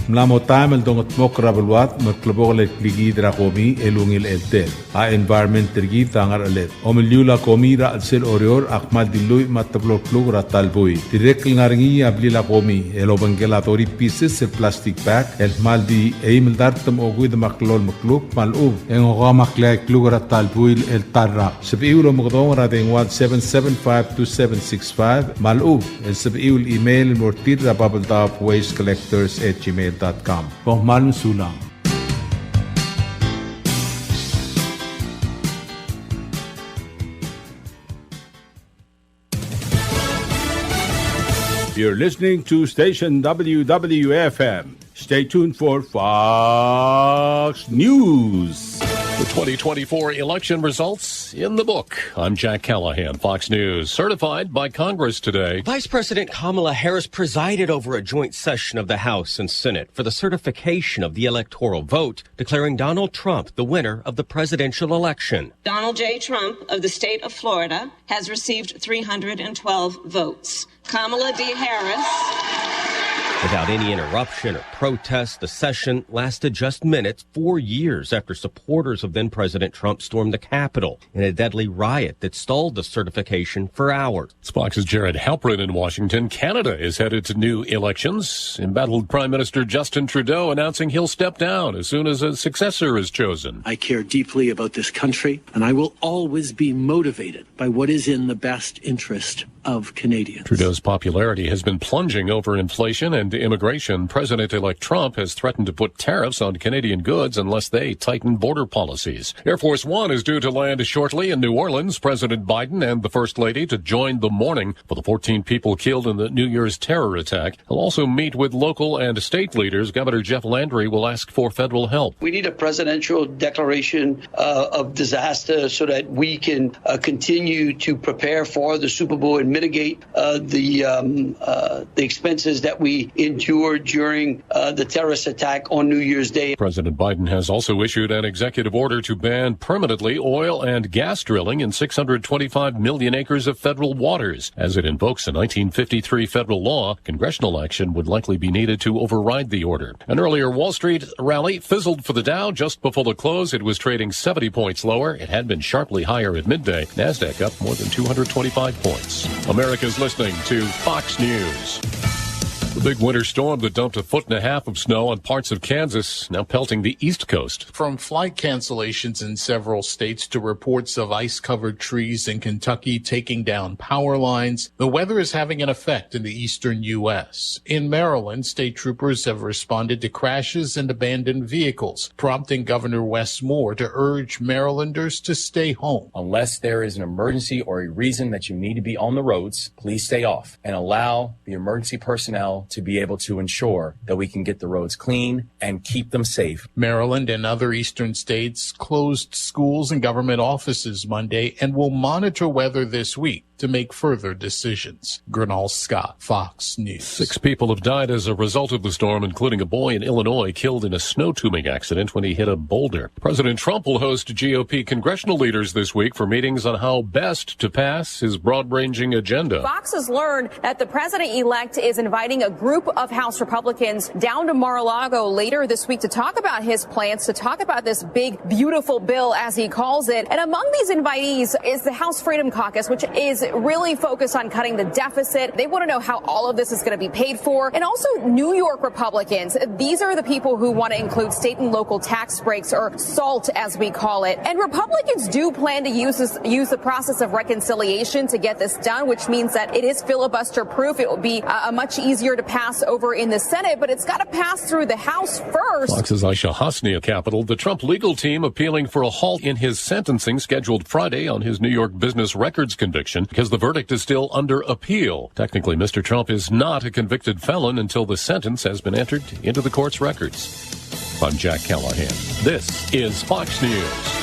Ng mla mo taem el dongedmokl er a beluad me a klebokel el klikiid er a komi el ungil cheltel. A environment er kid a ngerecheled. Omeliul a komi er a chelsel Oreor a kmal di lluich me a teblo el kluk er a ta el buil. Dirrek el ngar er ngii a blil a komi el obengkel a thirty pieces el plastic bag el kmal di eim el dart me a okeuid me a kllolem el kluk me a lechub e ng okeim a kleai el kluk er a ta el buil el ta el rak. Sebechiu el omekedong er a dengua el seven seven five two seven six five me a lechub e ng sebechiu el email el mo er tir er a Babeldaob Waste Collectors at gmail dot com. Kom kmal mesulang. You're listening to station W W F M. Stay tuned for Fox News. The twenty twenty-four election results in the book. I'm Jack Callahan, Fox News. Certified by Congress today. Vice President Kamala Harris presided over a joint session of the House and Senate for the certification of the electoral vote, declaring Donald Trump the winner of the presidential election. Donald J. Trump of the state of Florida has received three hundred twelve votes. Kamala D. Harris. Without any interruption or protest, the session lasted just minutes, four years after supporters of then President Trump stormed the Capitol in a deadly riot that stalled the certification for hours. Fox's Jared Halpern in Washington. Canada is headed to new elections. Embattled Prime Minister Justin Trudeau announcing he'll step down as soon as a successor is chosen. I care deeply about this country, and I will always be motivated by what is in the best interest of Canadians. Trudeau's popularity has been plunging over inflation and immigration. President-elect Trump has threatened to put tariffs on Canadian goods unless they tighten border policies. Air Force One is due to land shortly in New Orleans. President Biden and the First Lady to join the mourning for the fourteen people killed in the New Year's terror attack. He'll also meet with local and state leaders. Governor Jeff Landry will ask for federal help. We need a presidential declaration, uh, of disaster so that we can, uh, continue to prepare for the Super Bowl and mitigate, uh, the, um, uh, the expenses that we endured during, uh, the terrorist attack on New Year's Day. President Biden has also issued an executive order to ban permanently oil and gas drilling in six hundred twenty-five million acres of federal waters. As it invokes a nineteen fifty-three federal law, congressional action would likely be needed to override the order. An earlier Wall Street rally fizzled for the Dow just before the close. It was trading seventy points lower. It had been sharply higher at midday. Nasdaq up more than two hundred twenty-five points. America's listening to Fox News. The big winter storm that dumped a foot and a half of snow on parts of Kansas now pelting the East Coast. From flight cancellations in several states to reports of ice-covered trees in Kentucky taking down power lines, the weather is having an effect in the eastern U S. In Maryland, state troopers have responded to crashes and abandoned vehicles, prompting Governor Wes Moore to urge Marylanders to stay home. Unless there is an emergency or a reason that you need to be on the roads, please stay off and allow the emergency personnel to be able to ensure that we can get the roads clean and keep them safe. Maryland and other eastern states closed schools and government offices Monday and will monitor weather this week to make further decisions. Gurnal Scott, Fox News. Six people have died as a result of the storm, including a boy in Illinois killed in a snow tubing accident when he hit a boulder. President Trump will host G O P congressional leaders this week for meetings on how best to pass his broad-ranging agenda. Fox has learned that the president-elect is inviting a group of House Republicans down to Mar-a-Lago later this week to talk about his plans, to talk about this big, beautiful bill, as he calls it. And among these invitees is the House Freedom Caucus, which is really focused on cutting the deficit. They want to know how all of this is going to be paid for. And also New York Republicans. These are the people who want to include state and local tax breaks, or SALT, as we call it. And Republicans do plan to use this, use the process of reconciliation to get this done, which means that it is filibuster proof. It will be, uh, much easier to pass over in the Senate, but it's got to pass through the House first. Fox's Aisha Hasnie of Capitol. The Trump legal team appealing for a halt in his sentencing scheduled Friday on his New York business records conviction because the verdict is still under appeal. Technically, Mister Trump is not a convicted felon until the sentence has been entered into the court's records. I'm Jack Callahan. This is Fox News.